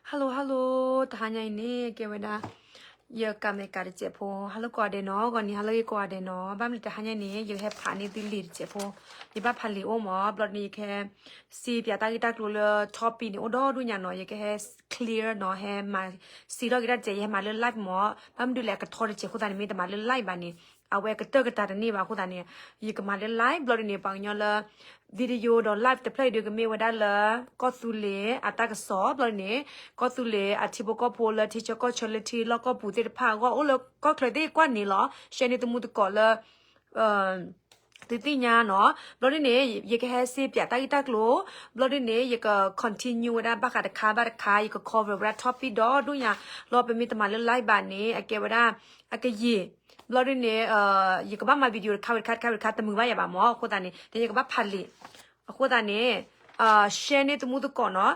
Hello hello, တဟါညါအံၤန့ၣ် ကဲဝဲဒၣ် ယကၤမဲာ်ကၤတစဲးဖိ ဟါလၢကိးဂၤဒဲးနီၤ, ဂီၤနံၤဟါလၢဂ့ၤကိးဂၤဒဲးနီၤ, ဘၣ်မနုၤတဟါညါအံၤန့ၣ် ယကဟဲဖးန့ၢ်သုလံာ်တစဲးဖိ, ယဘၣ်ဖးလံာ်အိၣ်မး, ဘျီဒ်န့ၣ် ယကဟဲ စံးပၠးတၢ်ဂ့ၢ်တၢ်ကျိၤလၢ topic န့ၣ် အိၣ်ဒီဒူၣ်ညါနီၤ, ယကဟဲ clear နီၤ, ဟဲမၤစံးထီၣ်က့ၤတၢ်တစဲး, ယဟဲမၤလၢ live မး, ဘၣ်မနုၤလဲၣ် အကထီတစဲးအဃိသတးန့ၣ် မ့ၢ်တမၤလၢ live ဘၣ်န့ၣ် အဝဲကတၢၢ်ကတၢၢ်တန့ၢ်ဘၣ်အဃိသတးန့ၣ် ယကမၤလၢ live ဘျီဒ်န့ၣ် ပှၤကညီလၢ video ဒီး live တဖျၢၣ်အံၤဒုးကမ့ၢ်ဝဲဒၣ်လၢ ကီၢ်သူလ့ၤအတၢ်ကစီၣ် ဘျီဒ်န့ၣ် ကီၢ်သူလ့ၤအထံဖိကီၢ်ဖိလၢထံဆၢကီၢ်ဆၢလၢထံလီၢ်ကီၢ်ပူၤသ့ၣ်တဖၣ်အဂီၢ် အိၣ်လၢကီၢ်ချၢသ့ၣ်ကွၢ်န့ၣ်လီၤ, share န့ၢ်သမူသကိးလၢ သုသ့ၣ်ညါနီၤ, ဘျီဒ်န့ၣ် ယကဟဲစံးပၠးတၢ်ဂ့ၢ်တၢ်ကျိၤ, ဘျီဒ်န့ၣ် ယက continue ဝဲဒၣ်ဘၣ်ဃးတခါဘၣ်တခါ, ယက cover ဝဲဒၣ် topic ဒီဒူၣ်ညါ, လီၤပမ့ၢ်တမၤလၢ live ဘၣ်န့ၣ် အကဲဝဲဒၣ် အကယံာ်, ဘျီဒ်န့ၣ် ယကဘၣ်မၤ video တခါဝံၤတခါတခါဝံၤတခါ တမုာ်ဘၣ်ယၤဘၣ်မး, အဃိသတးန့ၣ် ယကဘၣ်ဖးလံာ်, အဃိသတးန့ၣ် share န့ၢ်သမူသကိးနီၤ,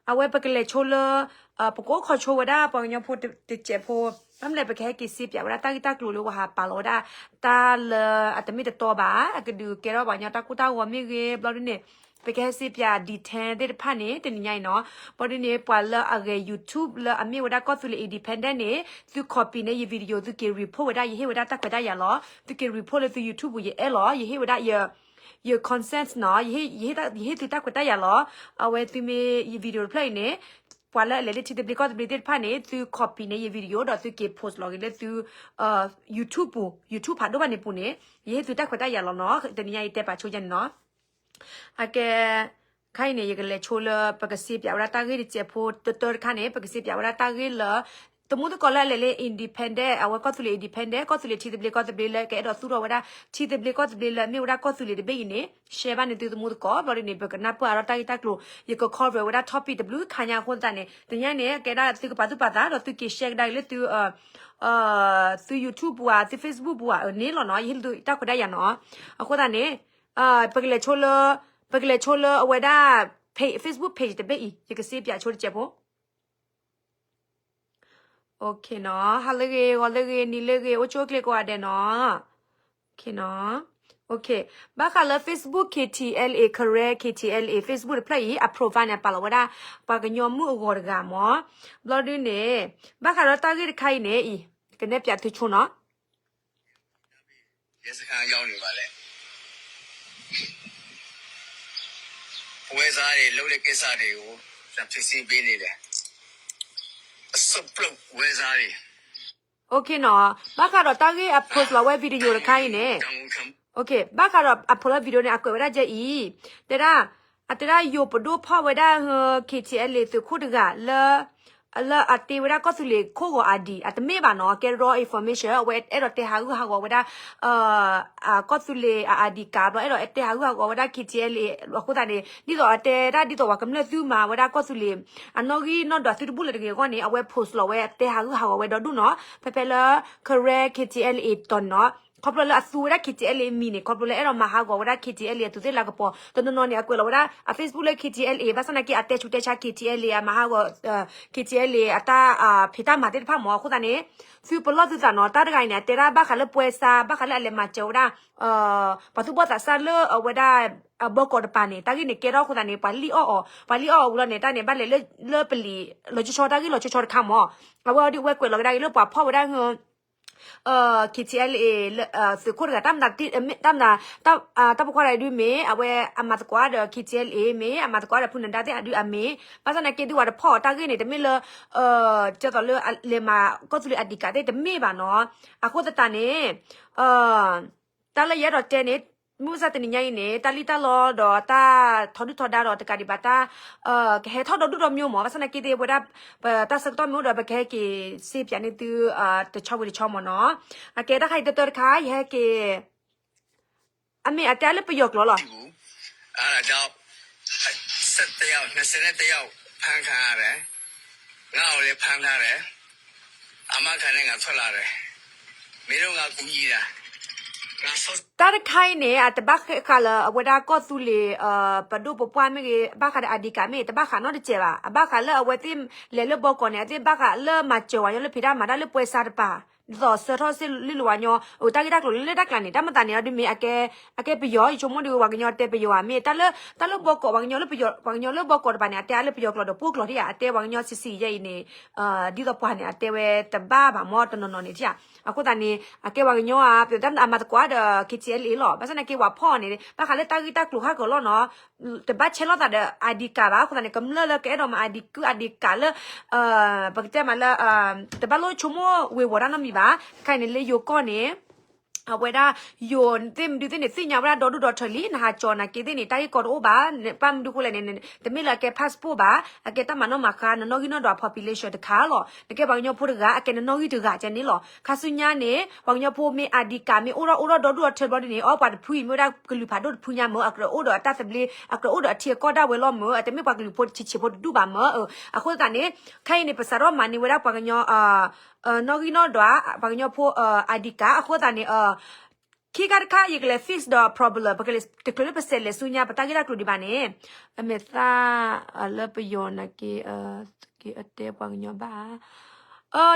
အဝဲပကလဲၤဆိလၢ ပကအိၣ်ခိးဆိဝဲဒၣ်ပှၤကညီဖိတစဲးဖိ, ဘၣ်မနုၤလဲၣ် ပကဟဲက့ၤစံးပၠးဝဲဒၣ်တၢ်ဂ့ၢ်တၢ်ကျိၤလၢပှၤဟးပာ်လီၤဝဲဒၣ် တၢ်လၢအတမ့ၢ်တတီဘၣ်, အကဒုးကဲထီၣ်ပှၤကညီတၢ်ကူၣ်တၢ်ဂီၤမ့ၢ်ဂ့ၤ, ဘျီဒ်န့ၣ် ပကဟဲစံးပၠး detail သ့ၣ်တဖၣ်န့ၣ် တနံၤညါအံၤနီၤ, ဘျီဒ်န့ၣ် ပှၤလၢအဂဲၤ YouTube လၢအမ့ၢ်ဝဲဒၣ်ကီၢ်သူလ့ၤ independent န့ၣ် သု copy န့ၢ်ယ video သုက့ၤ report ဝဲဒၣ် ယဟ့ၣ်ဝဲဒၣ်တၢ်ခွဲးတၢ်ယာ်လီၤ, သုက့ၤ report လၢသု YouTube ပူၤ ယအဲၣ်လီၤ, ယဟ့ၣ်ဝဲဒၣ် ယ consent နီၤ, ယဟ့ၣ်သုတၢ်ခွဲးတၢ်ယာ်လီၤ, အဝဲသုမ့ၢ်ယ video တဖျၢၣ်အံၤန့ၣ် ပှၤလၢအလဲၤလၢထံသဘျ့ကီၢ်သဘျ့သ့ၣ်တဖၣ်န့ၣ် သု copy န့ၢ်ယ video ဒီးသုက့ၤ post လီၤက့ၤလၢသု YouTube ပူၤ, YouTube ဖးဒိၣ်ဘၣ်န့ၣ်ပူၤန့ၣ် ယဟ့ၣ်သုတၢ်ခွဲးတၢ်ယာ်လီၤနီၤ, တနံၤညါအံၤတဲပာ်ဆိယၤန့ၣ်နီၤ. အကဲ ခါအံၤန့ၣ် ယကလဲၤဆိလၢ ပကစံးပၠးဝဲဒၣ်တၢ်ဂ့ၢ်တစဲးဖိ တတၢတခါန့ၣ် ပကစံးပၠးဝဲဒၣ်တၢ်ဂ့ၢ်လၢ သမူသကိးလၢအလဲၤလၢ independent အဝဲကီၢ်သူလ့ၤ independent ကီၢ်သူလ့ၤထံသဘျ့ကီၢ်သဘျ့လၢကအဲၣ်ဒိးသူၣ်ထီၣ်ဝဲဒၣ် ထံသဘျ့ကီၢ်သဘျ့လၢအမ့ၢ်ဝဲဒၣ်ကီၢ်သူလ့ၤတဘ့ၣ်အံၤန့ၣ် share ဘၣ်န့ၢ်သုသမူသကိး, ဘျီဒ်န့ၣ် ပကနၢ်ပၢၢ်အါထီၣ်တၢ်ဂ့ၢ်တၢ်ကျိၤ, ယက cover ဝဲဒၣ် topic တဘျုးခါညါအဃိသတးန့ၣ် တနံၤညါန့ၣ် ကဲဒၣ်သုကပာ်သူၣ်ပာ်သး ဒီးသုက့ၤ share ကဒါက့ၤလၢသု သု YouTube ပူၤဧါ, သု Facebook ပူၤဧါ, န့ၣ်လီၤနီၤ, ယဟ့ၣ်သုတၢ်ခွဲးတၢ်ယာ်နီၤ. အဃိသတးန့ၣ် ပကလဲၤဆိလၢ ပကလဲၤဆိလၢအဝဲဒၣ် page, Facebook page တဘ့ၣ်အံၤ ယကစံးပၠးဆိတစဲးဖိ. နီၤ, ဟါလၢအဂ့ၤ, ဂီၤလၢအဂ့ၤ, နံၤလၢအဂ့ၤ, အိၣ်ဆူၣ်အိၣ်ချ့ကိးဂၤဒဲးနီၤ. ဘၣ်ဃးလၢ Facebook KTLA, Karen KTLA Facebook တဖျၢၣ်အံၤ အ profile န့ၣ် အပာ်လီၤဝဲဒၣ် ပှၤကညီမုၣ်အဂီၤတဂၤမး. ဘျီဒ်န့ၣ် ဘၣ်ဃးဒီးတၢ်ဂ့ၢ်တခါအံၤန့ၣ်အံၤ ကနဲၣ်ပၠးသုဆိနီၤ. ရဲစခန်းရောက်နေပါတယ်။ ပွဲစားတွေလုပ်တဲ့ကိစ္စတွေကို ဖြေရှင်းပေးနေတယ်။ အစုပ်ပလုတ်ပွဲစားတွေ နီၤ, ဘၣ်ဃးဒီးတၢ်ဂ့ၢ်အ post လီၤဝဲ video တခါအံၤန့ၣ်, ဘၣ်ဃးဒီးအ post လီၤ video န့ၣ် အကွဲးဝဲဒၣ်ကဲအံၤ, တဲဒၣ်, အတဲဒၣ်ယိၤပဒိၣ်ဖီၣ်ဝဲဒၣ် KTLA သုးခိၣ်တဂၤလၢ လၢအတ့ဝဲဒၣ်ကီၢ်သူလ့ၤခိၣ်ဂီၤ ID အတမ့ၢ်ဘၣ်နီၤ, ကဲ wrong information, အဝဲအဲၣ်ဒိးတဲဟးဂူာ်ဟးဂီၤဝဲဒၣ် ကီၢ်သူလ့ၤအ ID ကး ဘျီအဲၣ်ဒိးတဲဟးဂူာ်ဟးဂီၤဝဲဒၣ် KTLA အဃိသတးန့ၣ် ဒ်သိးအတဲဒၣ်ဒ်သိးပှၤကမျၢၢ်သုမၤဝဲဒၣ်ကီၢ်သူလ့ၤ အနီၣ်ဂံၢ်နီၣ်ဒွးသုတဘူၣ်လၢၤတဂ့ၤအဂီၢ်န့ၣ် အဝဲ post လီၤဝဲတဲဟးဂူာ်ဟးဂီၤဝဲဒီဒူၣ်နီၤ, ဖဲဖဲလၢ Karen KTLA တီၤန့ၣ်နီၤ, ခီဖျိလၢအသူဝဲဒၣ် KTLA မံၤန့ၣ် ခီဖျိလၢအဲၣ်ဒိးမၤဟးဂီၤဝဲဒၣ် KTLA အသူးသ့ၣ်လၤကပီၤ, တနီၤနီၤန့ၣ် အကွဲးလီၤဝဲဒၣ် အ Facebook လၢ KTLA ဘၣ်ဆၣ်နာ်က့ အတဲဆူးတဲဆါ KTLA အမၤဟးဂီၤ KTLA အတၢ်ဖံးတၢ်မၤသ့ၣ်တဖၣ်မး, အဃိသတးန့ၣ် သုပလီၢ်သုသးနီၤ, တၢ်တဂၤအံၤန့ၣ် အတဲဒၣ်ဘၣ်ဃးလၢပွဲစား ဘၣ်ဃးလၢအလဲၤမၤစၢၤဝဲဒၣ် ပှၤသူၣ်ဘီၣ်သးစၢ်လၢအဝဲဒၣ် ဘီကီးတပၤန့ၣ် တၢ်ဂ့ၢ်န့ၣ်ကဲထီၣ်အဃိသတးန့ၣ် ပှၤလံၣ်အီၣ်အီၤ, ပှၤလံၣ်အီၣ်အီၤဝံၤလီၤန့ၣ် တၢ်န့ၣ် ဘၣ်လဲၤလၢပလံာ် လီၤဆီဆီတၢ်ဂ့ၢ်လီၤဆီဆီတခါမး, အဝဲအီၤဒ်ဝဲကွဲးလီၤကဒါက့ၤလၢပှၤဖီၣ်ဝဲဒၣ် KTLA သုးခိၣ်တဂၤ တၢ်မနုၤ တၢ်မနုၤ တၢ်ပိာ်ခွါတဂၤဒုးမ့ၢ် အဝဲအမၤသကိးဒီး KTLA မ့ၢ် အမၤသကိးဒီးဖုနဒါသ့ၣ်အဒုးအမ့ၢ်, ဘၣ်ဆၣ်နာ်က့ ဒုးဝဲတဖီၣ်အီၤတၢ်ဂ့ၢ်န့ၣ် တမ့ၢ်လၢ ကဲသိးလၢလဲၤမၤကီၢ်သူလ့ၤအဒံးကးသ့ၣ်တမ့ၢ်ဘၣ်နီၤ, အဃိသတးန့ၣ် တၢ်လၢယအဲၣ်ဒိးတဲန့ၣ် မုၢ်မဆါတနံၤညါအံၤန့ၣ် တၢ်လံၣ်တၢ်လီဒီးတၢ်ထီဒုၣ်ထီဒါဒီးတကးဒံးဘၣ်တၢ် ကဟဲထီၣ်ဒီဒူၣ်ဒီမံၤမး, ဘၣ်ဆၣ်နာ်က့သ့ၣ်ဝဲဒၣ် ပတၢ်ဆၢကတီၢ်မ့ၢ်အိၣ်ဒီး ပကဟဲက့ၤစ့ပၠးန့ၢ်သု တဆီဝံၤတဆီမးနီၤ. အကဲတၢ်ခါအံၤတၢတၢတခါ ယဟဲက့ၤ အမ့ၢ်အတဲလၢပယီၤကျိာ်လီၤ. အဲဒါကြောင့် ဆယ့်တစ်ယောက် နှစ်ဆယ့်တစ်ယောက် ဖမ်းခံရတယ်။ ငါ့ကိုလည်းဖမ်းထားတယ်။ အာမခံနဲ့ငါထွက်လာတယ်။ မင်းတို့ငါကူညီတာ။ ငါဆုံး တၢ်တခါအံၤန့ၣ် အတဘၣ်ဃးလၢ အဝဲဒၣ်ကီၢ်သူလ့ၤ ပဒိၣ်ပပှၢ်မ့ၢ်ဂ့ၤ ဘၣ်ဃးဒီးအဒံးကးမ့ၢ် တဘၣ်ဃးနီတစဲးဘၣ်. အဘၣ်ဃးလၢအဝဲသ့ၣ်လဲၤလၢဘီကီးန့ၣ် အသ့ၣ်ဘၣ်ဃးလၢမၤစၢၤဝဲညီလၢဖံးတၢ်မၤတၢ်လၢပွဲစားတပၤ ဒ်သိးဆှၢထီၣ်စ့ၢ်လံလၢပှၤကညီ အိၣ်တၢ်ဂ့ၢ်တၢ်ကျိၤလၢလၢတၢ်ကျါန့ၣ် တၢ်မၤသးန့ၣ်အီၤဒုးမ့ၢ် အကဲပယီၤ ယဆိကမိၣ်ဒုး ပှၤကညီတဲပယီၤဧါ မ့ၢ်တၢ်လၢ တၢ်လၢဘီကီး ပှၤကညီလၢပယီၤ ပှၤကညီလၢဘီကီးတပၤန့ၣ် အတဲအါလၢပယီၤကျိာ်ဒီးပိၣ်ကျိာ်ထံၣ်ဧါ အတဲပှၤကညီဆံးဆံးယဲအံၤန့ၣ် ဒ်သိးပှၤန့ၣ် အတဲဝဲတဘၣ်ဘၣ်မ့ၢ်တနီၤနီၤန့ၣ်ထံၣ်ဧါ အဃိသတးန့ၣ် အကဲပှၤကညီဧါ ပတၢ်အမၤသကိးဒီး KTLA လီၤ ဘၣ်ဆၣ်သနာ်က့ ပှၤဖီၣ်အီၤန့ၣ် ဘၣ်ဃးလၢတၢ်ဂ့ၢ်တၢ်ကျိၤဟးဂီၤလီၤနီၤ တဘၣ်ဆဲးလိာ်သးဒီး ID card ဘၣ် အဃိသတးန့ၣ် ကမျၢၢ်လၢကအဲၣ်ဒိးမၤ ID ကု ID card လၢ ပကတဲမးလၢ တဘၣ်လိၣ်ဆိကမိၣ်ဝ့ၤဝီၤတၢ်နီတမံၤဘၣ် ခဲအံၤန့ၣ်လၢယိၤကီၢ်န့ၣ် အဝဲဒၣ် ယိၤသ့ၣ်မနုၤသ့ၣ်န့ၣ် သ့ၣ်ညါဝဲဒၣ်ဒီဒူၣ်ဒီထၢလံ နဟးကၠီၤနာ်က့သ့ၣ်န့ၣ် တၢ်ဂ့ၢ်ကီတအိၣ်ဘၣ် ဘၣ်မနုၤဃိလဲၣ်န့ၣ် တမ့ၢ်လၢအကဲ passport ဘၣ် အကဲတၢ်မၤနီၣ်မၤဃါ နနီၣ်ဂံၢ်နီၣ်ဒွး population တခါလီၤ နကဲပှၤကညီဖိတဂၤ အကဲနနီၣ်ဂံၢ်တဂၤကဲန့ၣ်လီၤ ခါဆူညါန့ၣ် ပှၤကညီဖိမ့ၢ် ID card မ့ၢ်အိၣ်ထီၣ်အိၣ်ထီၣ်ဒီဒူၣ်ဒီထၢဘျီဒ်န့ၣ် အီ ပှၤတဖုအံၤမ့ၢ်ဝဲဒၣ်ကလုာ်ဖးဒိၣ်တဖုညါမ့ၢ် အကြၢးအိၣ်ဒီးအတၢ်သဘျ့ အကြၢးအိၣ်ဒီးအထံအကီၢ်ဒၣ်ဝဲလီၤမ့ၢ် အတမ့ၢ်ပှၤကလုာ်ဖိဆံးဆံးဖိတဒူၣ်ဘၣ်မ့ၢ် အဃိသတးန့ၣ် ခဲအံၤန့ၣ် ပစးထီၣ်မၤန့ၢ်ဝဲဒၣ်ပှၤကညီ နီၣ်ဂံၢ်နီၣ်ဒွး ပှၤကညီဖိ ID card အဃိသတးန့ၣ် ခံခါတခါ ယကလဲၤ fix ဒီး problem ပကလဲၤတချုးလၢပစဲးလဲၤဆူညါ ပတၢ်ဂ့ၢ်တၢ်ကျိၤဒံးဘၣ်န့ၣ် အမဲာ်သၣ် လၢပယီၤနာ်က့ က့အတဲပှၤကညီဘၣ်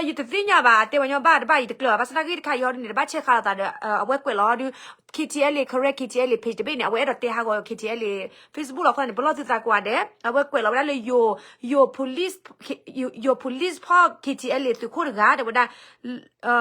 ယတသ့ၣ်ညါဘၣ် အတဲပှၤကညီဘၣ်တဘၣ် ယတကျၢၤဘၣ် ဘၣ်ဆၣ်တၢ်ဂ့ၢ်တခါအံၤဟီဒုန့ၣ် တဘၣ်ဆဲးဃာ်လိာ်သးဒီး အဝဲကွဲးလီၤဟီဒု KTLA correct KTLA page တဘ့ၣ်န့ၣ် အဝဲအဲၣ်ဒိးတဲဟးဂီၤ KTLA Facebook လီၤ အဃိသတးန့ၣ် ပလီၢ်သုသးကွၢ်ဒဲး အဝဲကွဲးလီၤဝဲဒၣ်လၢ ယိၤ police ယိၤ police ဖီၣ် KTLA သုးခိၣ်တဂၤ တဲဝဲဒၣ်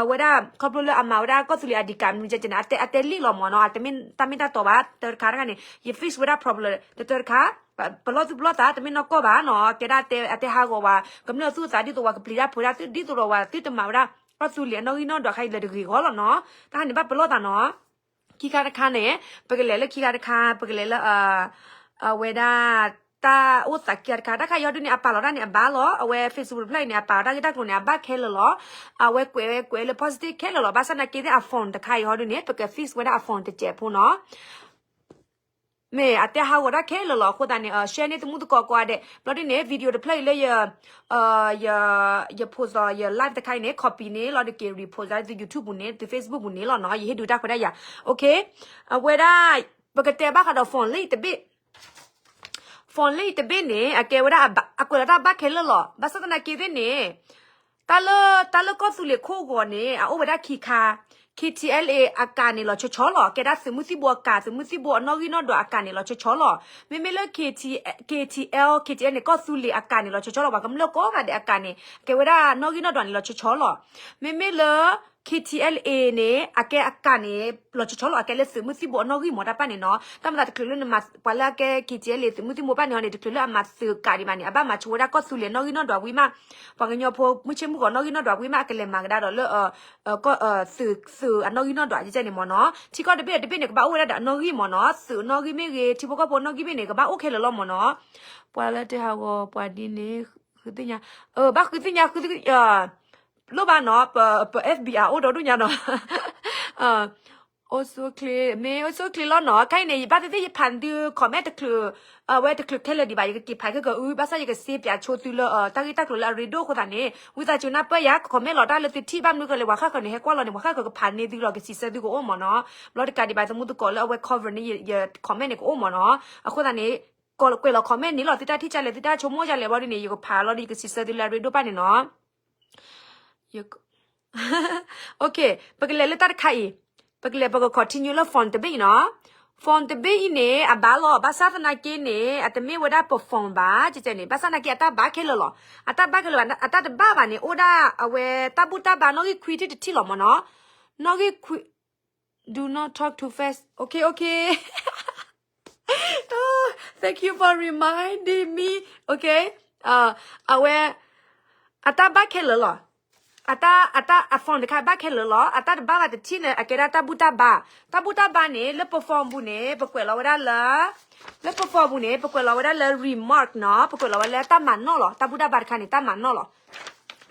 ဝဲဒၣ် ခီဖျိလၢအမၤဝဲဒၣ်ကီၢ်သူလ့ၤ ID card မနုၤကဲန့ၣ် အတဲလံလီၤမ့ၢ်နီၤ အတမ့ၢ်တၢ်မ့ၢ်တၢ်တီဘၣ် တၢတခါတခါန့ၣ် ယ fix ဝဲဒၣ် problem တတၢတခါ ပလီၢ်သုပလီၢ်သး တမ့ၢ်နီၢ်ကီၢ်ဘၣ်နီၤ ကဲဒၣ်တဲအတဲဟးဂီၤဝဲ ကမျၢၢ်သူၣ်သးဒ်သိးဝဲကပျံၤတၢ်ဖုးတၢ် ဒ်သိးဒီးဝဲသုတမၤဝဲဒၣ် ကီၢ်သူလ့ၤအနီၣ်ဂံၢ်နီၣ်ဒွးခါအံၤလၢတဂ့ၤဂီၢ်လီၤနီၤ တၢ်ဟးန့ၣ်ဘၣ်ပလီၢ်သးနီၤ ခံခါတခါန့ၣ် ပကလဲၤလၢခံခါတခါ ပကလဲၤလၢ အဝဲဒၣ် တၢ်အိၣ်သးခံခါတခါ တၢ်ခါအံၤဟီဒုန့ၣ် အပာ်လီၤတၢ်န့ၣ်အဘၣ်လီၤ အဝဲ Facebook တဖျၢၣ်အံၤန့ၣ် အပာ်လီၤတၢ်ဂ့ၢ်တၢ်ကျိၤန့ၣ် အဘၣ်ခဲလၢာ်လီၤ အဝဲကွဲးဝဲကွဲးလၢ positive ခဲလၢာ်လီၤ ဘၣ်ဆၣ်သနာ်က့သ့ၣ်အ phone တခါအံၤဟီဒုန့ၣ် ပက fix ဝဲဒၣ်အ phone တစဲးဖိနီၤ မ့ၢ်အတဲဟးဂီၤတၢ်ခဲလၢာ်လီၤ အဃိသတးန့ၣ် share န့ၢ်သမူသကိးကိးဂၤဒဲး ဘျီဒ်န့ၣ် video တဖျၢၣ်အံၤလၢ ယ post လီၤ ယ live တခါအံၤန့ၣ် copy န့ၣ်လီၤ တက့ၤ repost လၢသု YouTube ပူၤန့ၣ် သု Facebook ပူၤန့ၣ်လီၤနီၤ ယဟ့ၣ်ဒုးတၢ်ခွဲးတၢ်ယာ် okay အဝဲဒၣ် ပကတဲဘၣ်ဃးဒီး phone လၢအံၤတဘ့ၣ် phone လၢအံၤတဘ့ၣ်န့ၣ် အကဲဝဲဒၣ် အကွဲးလီၤတၢ်ဘၣ်ခဲလၢာ်လီၤ ဘၣ်ဆၣ်သနာ်က့သ့ၣ်န့ၣ် တၢ်လၢ တၢ်လၢကီၢ်သူလ့ၤခိၣ်ဂီၤန့ၣ် အအိၣ်ဝဲဒၣ်ခံခါ KTLA အကးန့ၣ်လီၤဆီဆီလီၤ ကဲဒၣ်သုးမုၢ်သံၣ်ဘိအကး သုးမုၢ်သံၣ်ဘိအနီၣ်ဂံၢ်နီၣ်ဒွးအကးန့ၣ်လီၤဆီဆီလီၤ မ့မ့ၢ်လၢ KT KTL KTL န့ၣ် ကီၢ်သူလ့ၤအကးန့ၣ်လီၤဆီဆီလီၤ ပှၤကမျၢၢ်ကိးဂၤဒဲးအကးန့ၣ် အကဲဝဲဒၣ်နီၣ်ဂံၢ်နီၣ်ဒွးန့ၣ်လီၤဆီဆီလီၤ မ့မ့ၢ်လၢ KTLA န့ၣ် အကဲအကးန့ၣ် လီၤဆီဆီလီၤ အကဲလၢသုးမုၢ်သံၣ်ဘိအနီၣ်ဂံၢ်မးတၢ်ပၢ်န့ၣ်နီၤ တၢ်မၤသးတချုးလၢနမၤ ပှၤလၢအကဲ KTLA သုးမုၢ်သံၣ်ဘိပၢ်န့ၣ်ဟီန့ၣ် တချုးလၢအမၤသုးကးဒံးဘၣ်န့ၣ် အဘၣ်မၤဆိဝဲဒၣ်ကီၢ်သူလ့ၤနီၣ်ဂံၢ်နီၣ်ဒွးဝံၤမး ပှၤကညီဖိမုၢ်ဆ့ၣ်မုၢ်ဂီၤနီၣ်ဂံၢ်နီၣ်ဒွးဝံၤမး အကလဲၤမၤကဒါဒီးလၢ သုး သုးအနီၣ်ဂံၢ်နီၣ်ဒွးကဲန့ၣ်မ့ၢ်နီၤ ထံကီၢ်တဘ့ၣ်တဘ့ၣ်န့ၣ် ကဘၣ်အိၣ်ဝဲဒၣ်ဒီးအနီၣ်ဂံၢ်မ့ၢ်နီၤ သုးအနီၣ်ဂံၢ်မ့ၢ်ဂ့ၤ ထံဖိကီၢ်ဖိအနီၣ်ဂံၢ်မ့ၢ်န့ၣ် ကဘၣ်အိၣ်ခဲလၢာ်လီၤမ့ၢ်နီၤ ပှၤလၢတဲဟးဂီၤပှၤဒ်န့ၣ် ဃုသ့ၣ်ညါ ဘၣ်ဃုသ့ၣ်ညါ ဃုသ့ၣ်ညါ လိၣ်ဘၣ်နီၤ ပ ပ FBI အိၣ်ဒီဒူၣ်ညါနီၤ အိၣ်ဆူၣ်ချ့ မ့ၢ်အိၣ်ဆူၣ်ချ့လီၤနီၤ ခဲအံၤန့ၣ် ယဘၣ်သ့ၣ်သ့ၣ်ယဖးသု comment တချုး အဝဲတချုးခဲလၢာ်ဒံးဘၣ် ယကက့ၤဖးခဲကအု ဘၣ်ဆၣ်ယကစ့ပၠးဆိသုလၢ တၢ်ဂ့ၢ်တၢ်ကျိၤလၢအရ့ဒိၣ်အဃိသတးန့ၣ် ဝံသးစူၤနၢ်ပၢၢ်ယၤ comment လီၤတၢ်လၢသုထံၣ် ဘၣ်မနုၤဃိလဲၣ် ပှၤဃၣ်ဃၢၤန့ၣ် ဟဲကွၢ်လီၤန့ၣ် ပှၤဃၣ်ဃၢၤကဖးန့ၢ်သုလီၤ ကစံးဆၢသုကအိၣ်မ့ၢ်နီၤ ဘျီတကးဒံးဘၣ် သမူသကိးလၢအဝဲ cover န့ၣ် ယ comment န့ၣ်ကအိၣ်မ့ၢ်နီၤ အဃိသတးန့ၣ် ကွဲးလီၤ comment န့ၣ်လီၤ သုတၢ်ထံၣ်ကလဲၣ် သုတၢ်ဆိကမိၣ်ကလဲၣ်ဘျီဒ်န့ၣ် ယကဖးလီၤဒီး ယကစံးဆၢသုလၢအရ့ဒိၣ်ဘၣ်န့ၣ်နီၤ Okay ပကလဲၤလၢတၢ်တခါအံၤ ပကလဲၤ ပက continue လၢ phone တဘ့ၣ်အံၤနီၤ phone တဘ့ၣ်အံၤန့ၣ် အဘၣ်လီၤ ဘၣ်ဆၣ်သနာ်က့န့ၣ် အတမ့ၢ်ဝဲဒၣ်ပ phone ဘၣ် ကဲန့ၣ် ဘၣ်ဆၣ်သနာ်က့ အတၢ်ဘၣ်ခဲလၢာ်လီၤ အတၢ်ဘၣ်ခဲလၢာ် အတၢ်တဘၣ်ဘၣ်န့ၣ် အိၣ်ဒၣ်အဝဲတၢ်ဘူၣ်တၢ်ဘါ နီၣ်ဂံၢ်ခွံထံၣ်တထံၣ်လီၤမ့ၢ်နီၤ နီၣ်ဂံၢ်ခွံ Do not talk too fast. Okay, okay. Thank you for reminding me. Okay. အဝဲ အတၢ်ဘၣ်ခဲလၢာ်လီၤ. အတၢ် အတၢ် အ phone တခါဘၣ်ခဲလၢာ်လီၤ. အတၢ်တဘၣ်ဘၣ်တထံၣ်န့ၣ် အကဲဒၣ်တၢ်ဘူၣ်တၢ်ဘါ. တၢ်ဘူၣ်တၢ်ဘါန့ၣ် လၢပ phone ပူၤန့ၣ် ပကွဲးလီၤဝဲဒၣ်လၢ လၢပ phone ပူၤန့ၣ် ပကွဲးလီၤဝဲဒၣ်လၢ remark နီၤ. ပကွဲးလီၤဝဲလၢတၢ်မၤနီၣ်လီၤ. တၢ်ဘူၣ်တၢ်ဘါတခါန့ၣ် တၢ်မၤနီၣ်လီၤ.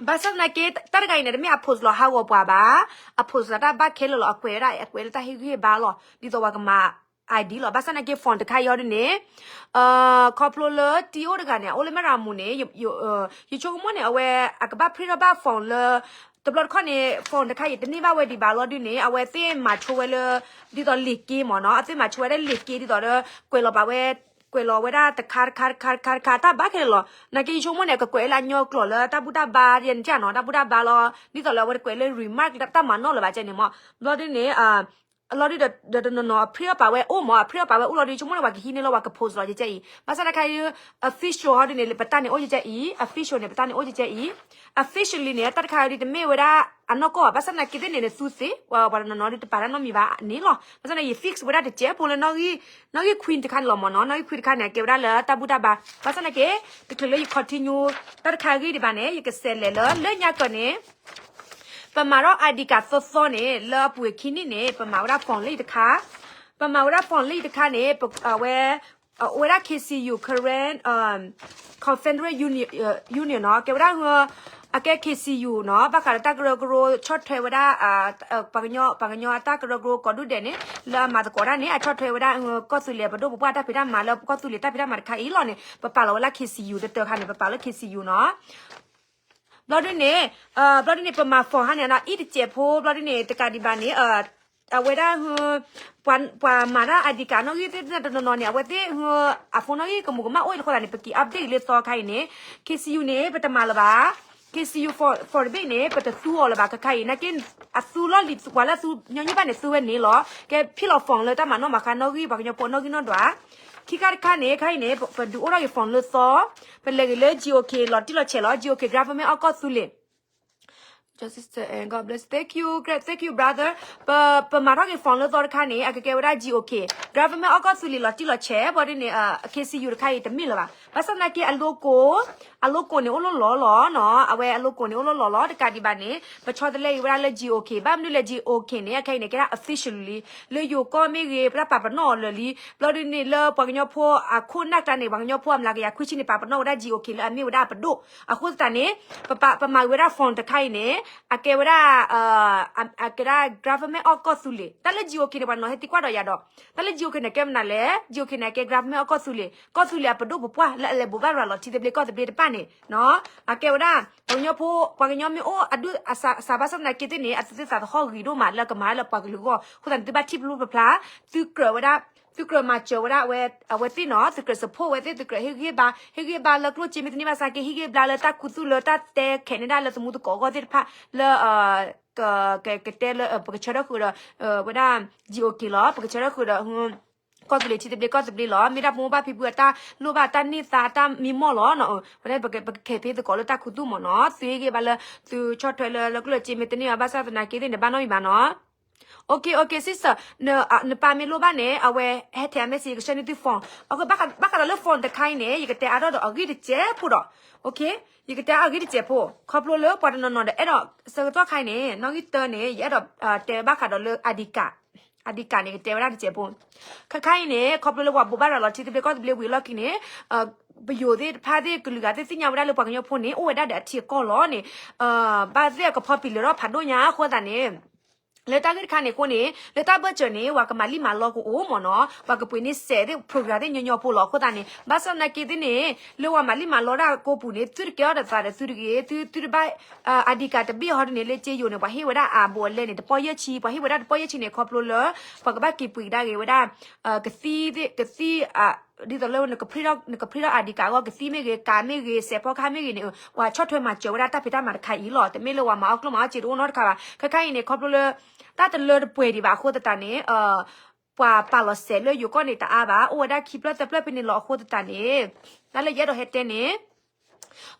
ဘၣ်ဆၣ်သနာ်က့ တၢ်တဂၤအံၤန့ၣ် တမ့ၢ်အ post လီၤဟးဂီၤပှၤဘၣ်. အ post လီၤတၢ်ဘၣ်ခဲလၢာ်လီၤ. အကွဲးဝဲဒၣ် အကွဲးလၢတၢ်ဟ့ၣ်ဂံၢ်ဟ့ၣ်ဘါလီၤ. ဒ်သိးပှၤကမၤ ID လီၤ. ဘၣ်ဆၣ်သနာ်က့ phone တခါအံၤဟီဒ်န့ၣ် ခီဖျိလၢတံၤအိၣ်တဂၤန့ၣ် အအိၣ်လၢမဲၢ်ရၤမူန့ၣ် ယဆိကမိၣ်န့ၣ် အဝဲ အကဘၣ် print ထီၣ်ဘၣ် phone လၢ တဘျီတခီၣ်န့ၣ် phone တခါအံၤ တန့ၢ်ဘၣ်ဝဲဒံးဘၣ်လီၤဒုးန့ၣ် အဝဲသ့ၣ်မၤဆိဝဲလၢ ဒ်သိးလံာ်က့မ့ၢ်နီၤ. အသ့ၣ်မၤဆိဝဲဒၣ်လံာ်က့ဒ်သိးဒီး ကွဲးလီၤပာ်ဝဲ ကွဲးလီၤဝဲဒၣ်တခါတခါတခါတခါတခါ တၢ်ဘၣ်ခဲလၢာ်လီၤ. နာ်က့ယဆိကမိၣ်န့ၣ် ကကွဲးလၢအညီကျိာ်လၢတၢ်ဘူၣ်တၢ်ဘါယဲန့ၣ်နီၤ, တၢ်ဘူၣ်တၢ်ဘါလီၤ. ဒ်သိးလၢအဝဲတကွဲးလၢ remark တၢ်မၤနီၣ်လၢၤဘၣ်ကဲန့ၣ်မး. ဘျီဒုန့ၣ် လီၤဒုဒီးတနီၤနီၤ အ print အီၤပာ်ဝဲအိၣ်မး, အ print အီၤပာ်ဝဲအိၣ်လီၤဒု ဆိကမိၣ်န့ၣ် ပှၤကဟံးန့ၢ်လၢပှၤက post လီၤကဲကဲအံၤ. ဘၣ်ဆၣ်တခါ official ဟီဒုန့ၣ် ပတၢ်န့ၣ်အိၣ်ကဲကဲအံၤ, official န့ၣ် ပတၢ်န့ၣ်အိၣ်ကဲကဲအံၤ. Officially န့ၣ် တၢ်တခါဒုတမ့ၢ်ဝဲဒၣ်အနီၢ်ကီၢ်ဘၣ်, ဘၣ်ဆၣ်သနာ်က့သ့ၣ်န့ၣ် နသူသ့, ပှၤတနီၤနီၤဒုတပာ်တၢ်နီတမံၤဘၣ်န့ၣ်လီၤ. ဘၣ်ဆၣ်န့ၣ် ယ fix ဝဲဒၣ်တစဲးဖိလၢနီၣ်ဂံၢ်, နီၣ်ဂံၢ်ခွံတခါန့ၣ်လီၤမးနီၤ, နီၣ်ဂံၢ်ခွံတခါန့ၣ် အကဲဝဲဒၣ်လၢတၢ်ဘူၣ်တၢ်ဘါ. ဘၣ်ဆၣ်သနာ်က့ တချုးလၢယ continue တၢ်တခါဂ့ၢ်ဒံးဘၣ်န့ၣ် ယကစးလဲၤလၢ လၢညါကၢၤန့ၣ် ပမၤထီၣ် ID card သီသီန့ၣ် လၢအပူၤခံနံၣ်န့ၣ် ပမၤဝဲဒၣ် form လၢအံၤတခါ, ပမၤဝဲဒၣ် form လၢအံၤတခါန့ၣ် အဝဲ အဝဲဒၣ် KCU Karen Confederate Union နီၤ, ကဲဝဲဒၣ် အကဲ KCU နီၤ, ဘၣ်ဃးဒီးတၢ်ကရၢကရိဆီၣ်ထွဲဝဲဒၣ် ပှၤကညီ ပှၤကညီအတၢ်ကရၢကရိကိးဒူၣ်ဒဲးန့ၣ် လၢအမၤသကိးတၢ်န့ၣ် အဆီၣ်ထွဲဝဲဒၣ် ကီၢ်သူလ့ၤပဒိၣ်ပပှၢ်တၢ်ဖံးတၢ်မၤလၢကီၢ်သူလ့ၤတၢ်ဖံးတၢ်မၤတခါအံၤလီၤန့ၣ် ပပာ်လီၤဝဲလၢ KCU တတၢခါန့ၣ် ပပာ်လၢ KCU နီၤ. ဘျီဒုန့ၣ် ဘျီဒုန့ၣ် ပမၤ form ဟါန့ၣ်နီၤ အံၤတစဲးဖိ ဘျီဒုန့ၣ်တကးဒံးဘၣ်န့ၣ် အဝဲဒၣ် ပှၤမၤတၢ် ID card နီၣ်ဂံၢ်သ့ၣ်တနီၤနီၤန့ၣ် အဝဲသ့ၣ် အ phone နီၣ်ဂံၢ်ကမူၤကမၣ်အိၣ်အံၤအဃိသတးန့ၣ် ပက့ၤ update လၢသီခါအံၤန့ၣ် KCU န့ၣ် ပတမၤလၢၤဘၣ်. KCU form တဘ့ၣ်န့ၣ် ပတသူအီၤလၢၤဘၣ် ခဲခါအံၤ နာ်က့ အသူလီၢ်လံၤ ပှၤလၢအသူညီနုၢ်ဘၣ်န့ၣ် သူဝဲန့ၣ်လီၤ. ကဲဖံၣ်လီၤ form လၢတၢ်မၤနီၣ်မၤဃါနီၣ်ဂံၢ် ပှၤကညီဖိနီၣ်ဂံၢ်နီၣ်ဒွး ခံခါတခါန့ၣ် ခါအံၤန့ၣ် ပဒုးအိၣ်ထီၣ်က့ၤ form လၢသီ ပလဲၤက့ၤလၢ GOK လီၤတံၢ်လီၤဆဲးလီၤ GOK Government of ကီၢ်သူလ့ၤ Your sister and God bless. Thank you, great. Thank you, brother. ပမၤထီၣ်က့ၤ form လၢသီတခါန့ၣ် အကကဲဝဲဒၣ် GOK Government of ကီၢ်သူလ့ၤလီၤတံၢ်လီၤဆဲး ဘၣ်ဒ်န့ၣ် KCU တခါအံၤတမ့ၢ်လၢၤဘၣ်. ဘၣ်ဆၣ်သနာ်က့ အ logo အ logo န့ၣ် အိၣ်လီၤလီၤလီၤနီၤ. အဝဲအ logo န့ၣ် အိၣ်လီၤလီၤလီၤ တကးဒံးဘၣ်န့ၣ် ပဆီတလဲအံၤဝဲဒၣ်လၢ GOK ဘၣ်မနုၤလဲၣ် GOK န့ၣ် အခဲအံၤန့ၣ် ကဲဒၣ် officially လၢယိၤကီၢ်မ့ၢ်ဂ့ၤ ပတၢ်ပာ်ပနီၣ်အီၤလၢာ်လံ ဘျီဒ်န့ၣ် လၢပှၤကညီဖိအခိၣ်နၢ်ကျါန့ၣ် ပှၤကညီဖိအမျးကယၤခွံဆံန့ၣ် ပာ်ပနီၣ်ဝဲဒၣ် GOK လၢအမ့ၢ်ဝဲဒၣ်အပဒိၣ် အဃိသတးန့ၣ် ပမၤဝဲဒၣ် form တခါအံၤန့ၣ် အကဲဝဲဒၣ် အကဲဒၣ် government of ကီၢ်သူလ့ၤ တၢ်လၢ GOK န့ၣ် ပှၤနီၤဟဲသံကွၢ်ဒီးယၤဒီး တၢ်လၢ GOK န့ၣ် ကဲမနုၤလဲၣ် GOK န့ၣ် အကဲ government of ကီၢ်သူလ့ၤ ကီၢ်သူလ့ၤအပဒိၣ်ပပှၢ်လၢအလဲၤဘိးဘၣ်ရၤလီၤထံသဘျ့ကီၢ်သဘျ့တဖၣ်န့ၣ် အကဲဝဲဒၣ် ပှၤကညီဖိ ပှၤကညီမ့ၢ်အိၣ်အဒူၣ်အစးဘၣ်ဆၣ်သနာ်က့သ့ၣ်န့ၣ် အသုသ့ၣ်သးသဟီၣ်ဂံၤဒိၣ်မးလၢကမၤလၢပှၤကလုာ်အဂီၢ် အဃိသတးန့ၣ် သုဘၣ်ထံၣ်ဖျိဖျါ သုကြၢးဝဲဒၣ် သုကြၢးမၤစၢၤဝဲဒၣ် အဝဲသ့ၣ်နီၤ သုကြၢး support ဝဲသ့ၣ် သုကြၢးဟ့ၣ်ဂံၢ်ဘါ ဟ့ၣ်ဂံၢ်ဘါလၢကျိၣ်စ့မ့ၢ်တန့ၢ်ဘၣ်ဆၣ်က့ ဟ့ၣ်ဂံၢ်ဘါလၢတၢ်ခူသူၣ်လၢတၢ်တဲခဲးန့ၣ်ဒၣ်လၢသမူသကိးအဂီၢ်သ့ၣ်တဖၣ်လၢ ကတဲလၢ ပကဆၢထၢၣ်ဃုာ်ဒီး ဝဲဒၣ် GOK လီၤ ပကဆၢထၢၣ်ဃုာ်ဒီး ကီၢ်သူလ့ၤထံသဘျ့ကီၢ်သဘျ့လီၤ မ့ၢ်ဒၣ်ပမိၢ်ဘၣ်ဖံဖုအတၢ်လိၣ်ဘၣ်တၢ်န့ၢ်သါတၢ်မံမီၢ်လီၤ ဝဲဒၣ်ပကခဲးဖဲသကိးလၢတၢ်ခူသူၣ်မ့ၢ်နီၤ သုဟ့ၣ်ဂံၢ်ဘါလၢ သုဆီၣ်ထွဲလၢ လၢကျိၣ်စ့မ့ၢ်တန့ၢ်ဘၣ်ဆၣ်သနာ်က့သ့ၣ်န့ၣ် ဘၣ်နီတမံၤဘၣ်နီၤ OK OK sister နပၢ်မ့ၢ်လိၣ်ဘၣ်န့ၣ် အဝဲဟဲထဲးအ message ကဆှၢန့ၢ်သု phone ဘၣ်ဃးဒီးလၢ phone တခါအံၤန့ၣ် ယကတဲအါထီၣ်ဒီးအဂ့ၢ်တစဲးဖိဒီး OK ယကတဲအါထီၣ်အဂ့ၢ်တစဲးဖိ ခီဖျိလၢပှၤတနီၤနီၤဒီးအဲၣ်ဒိးဆၢကတီၢ်ခါအံၤန့ၣ် နီၣ်ဂံၢ်တၢန့ၣ် ယအဲၣ်ဒိးတဲဘၣ်ဃးဒီးလၢ ID card ID card န့ၣ် ကတဲဝဲဒၣ်တစဲးဖိ ခဲခါအံၤန့ၣ် ခီဖျိလၢပှၤဘိးဘၣ်ရၤလီၤထံသဘျ့ကီၢ်သဘျ့ဝံၤအလီၢ်ခံန့ၣ် ပယိၤသ့ၣ်တဖၣ်သ့ၣ်ကလုာ်ဂၤသ့ၣ်သ့ၣ်ညါဝဲဒၣ်လၢပှၤကညီဖိန့ၣ် အိၣ်ဝဲဒၣ်ဒီးအထံအကီၢ်လီၤန့ၣ် ဘၣ်သ့ၣ်အကဖီပံာ်လၢထီၣ်ဖးဒိၣ်ညါအဃိသတးန့ၣ် လၢတၢ်ဂ့ၢ်တခါန့ၣ်အဃိန့ၣ် လၢတၢ်ဘၢၣ်စၢၤန့ၣ် ပှၤကမၤလံၣ်မၤလီကအိၣ်မ့ၢ်နီၤ ပှၤကပှ့ၤန့ၢ်စဲးသ့ၣ် program သ့ၣ်ညီညီဖိလီၤအဃိသတးန့ၣ် ဘၣ်ဆၣ်သနာ်က့သ့ၣ်န့ၣ် လၢပှၤမၤလံၣ်မၤလီတၢ်ကိးပူၤန့ၣ် သုတကဲထီၣ်ဒီးသးဒီးသုတဂ့ၤ သုသုတဘၣ် ID card တဘ့ၣ်ဟီဒ်န့ၣ် လၢကၠ့ယိၤန့ၣ် ပှၤဟ့ၣ်ဝဲဒၣ်အဘိးအလဲန့ၣ် တပီၢ်ယဲၢ်ဆံ ပှၤဟ့ၣ်ဝဲဒၣ်တပီၢ်ယဲၢ်ဆံန့ၣ် ခီဖျိလၢ ပှၤကဘၣ်က့ၤပှ့ၤကဒါက့ၤဝဲဒၣ် ကသံၣ်သ့ၣ် ကသံၣ် ဒ်သိးလၢနက print ဒီး နက print ဒီး ID card အဂီၢ် ကသံၣ်မ့ၢ်ဂ့ၤ ကးမ့ၢ်ဂ့ၤ စဲးဖီကဟၣ်မ့ၢ်ဂ့ၤန့ၣ် ပှၤဆီၣ်ထွဲမၤစၢၤဝဲဒၣ်တၢ်ဖံးတၢ်မၤတခါအံၤလီၤ. တမ့ၢ်လၢပှၤမၤအီၣ်ကျိၣ်မၤအီၣ်စ့တအိၣ်နီတခါဘၣ်. ခဲခါအံၤန့ၣ် ခီဖျိလၢ တၢ်တလၢတပှဲၤဒံးဘၣ်အဃိသတးန့ၣ် ပှၤပာ်လီၤစဲးလၢယိၤကီၢ်န့ၣ်တအါဘၣ်. အိၣ်ဝဲဒၣ်ခံဖျၢၣ်သၢဖျၢၣ်ဖဲန့ၣ်လီၤ. အဃိသတးန့ၣ် တၢ်လၢယအဲၣ်ဒိးဟဲတဲန့ၣ်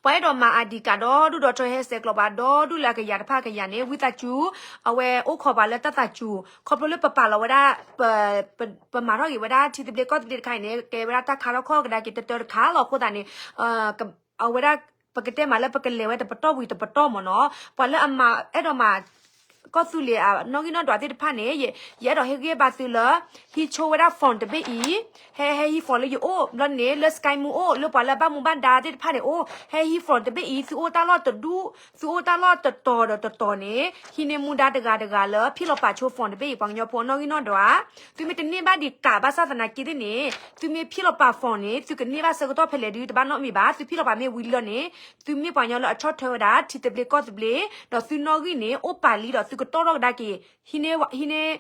ပှၤအဲၣ်ဒိးမၤ ID card ဒီဒူၣ်ဒီထၢ ဟဲဆဲးကျိးပှၤဒီဒူၣ်လၢအကယၤတဖၣ်ကယၤန့ၣ် ဝံသးစူၤ အဝဲအိၣ်ခိးပှၤလၢတၢ်သးစူၤ ခီဖျိလၢပပာ်လီၤဝဲဒၣ် ပမၤထီၣ်က့ၤဝဲဒၣ်ထံသဘျ့ကီၢ်သဘျ့တခါအံၤန့ၣ် ကဲဝဲဒၣ်တၢ်ခါထီၣ်ခီၣ်ကဒါက့ၤတတၢတခါလီၤ. အဃိသတးန့ၣ် အဝဲဒၣ် ပကတဲမးလၢပကလဲၤဝဲတပတီၢ်ဝံၤတပတီၢ်မ့ၢ်နီၤ. ပှၤလၢအမၤအဲၣ်ဒိးမၤ ကီၢ်သူလ့ၤအနီၣ်ဂံၢ်နီၣ်ဒွးသ့ၣ်တဖၣ်န့ၣ် ယအဲၣ်ဒိးဟ့ၣ်ဂံၢ်ဘါသုလၢ ဟံးဆိဝဲဒၣ် form တဘ့ၣ်အံၤ, ဟဲဟဲဟံး form လၢယအိၣ် ဘျီန့ၣ် လၢ Sky မူအိၣ် လၢပှၤလၢအဘၣ်မူဘၣ်ဒါသ့ၣ်တဖၣ်န့ၣ်အိၣ်, ဟဲဟံး form တဘ့ၣ်အံၤ သုအိၣ်တၢ်လီၢ်တဒူၣ် သုအိၣ်တၢ်လီၢ်တတီၤဒီးတတီၤန့ၣ် ဟံးန့ၢ်မူဒါတဂၤတဂၤလၢ ဖံၣ်လီၤပာ်ဆိ form တဘ့ၣ်အံၤ ပှၤကညီဖိအနီၣ်ဂံၢ်နီၣ်ဒွး သုမ့ၢ်တန့ၢ်ဘၣ်ဒံးကးဘၣ်ဆၣ်သနာ်က့သ့ၣ်န့ၣ် သုမ့ၢ်ဖံၣ်လီၤပာ် form န့ၣ် သုကန့ၢ်ဘၣ်ဆၢကတီၢ်ဖဲလဲၣ်ဒုး တဘၣ်နီတမံၤဘၣ်. သုဖံၣ်လီၤပာ်မ့ၢ်ဝံၤလၢန့ၣ် သုမ့ၢ်ပှၤကညီလၢအဆီၣ်ထွဲဝဲဒၣ် ထံသဘျ့ကီၢ်သဘျ့ ဒီးသုနီၣ်ဂံၢ်န့ၣ် အိၣ်ပာ်လံဒီးသုက တီၣ်ထီၣ်ကဒါက့ၤ ဟံးန့ၢ်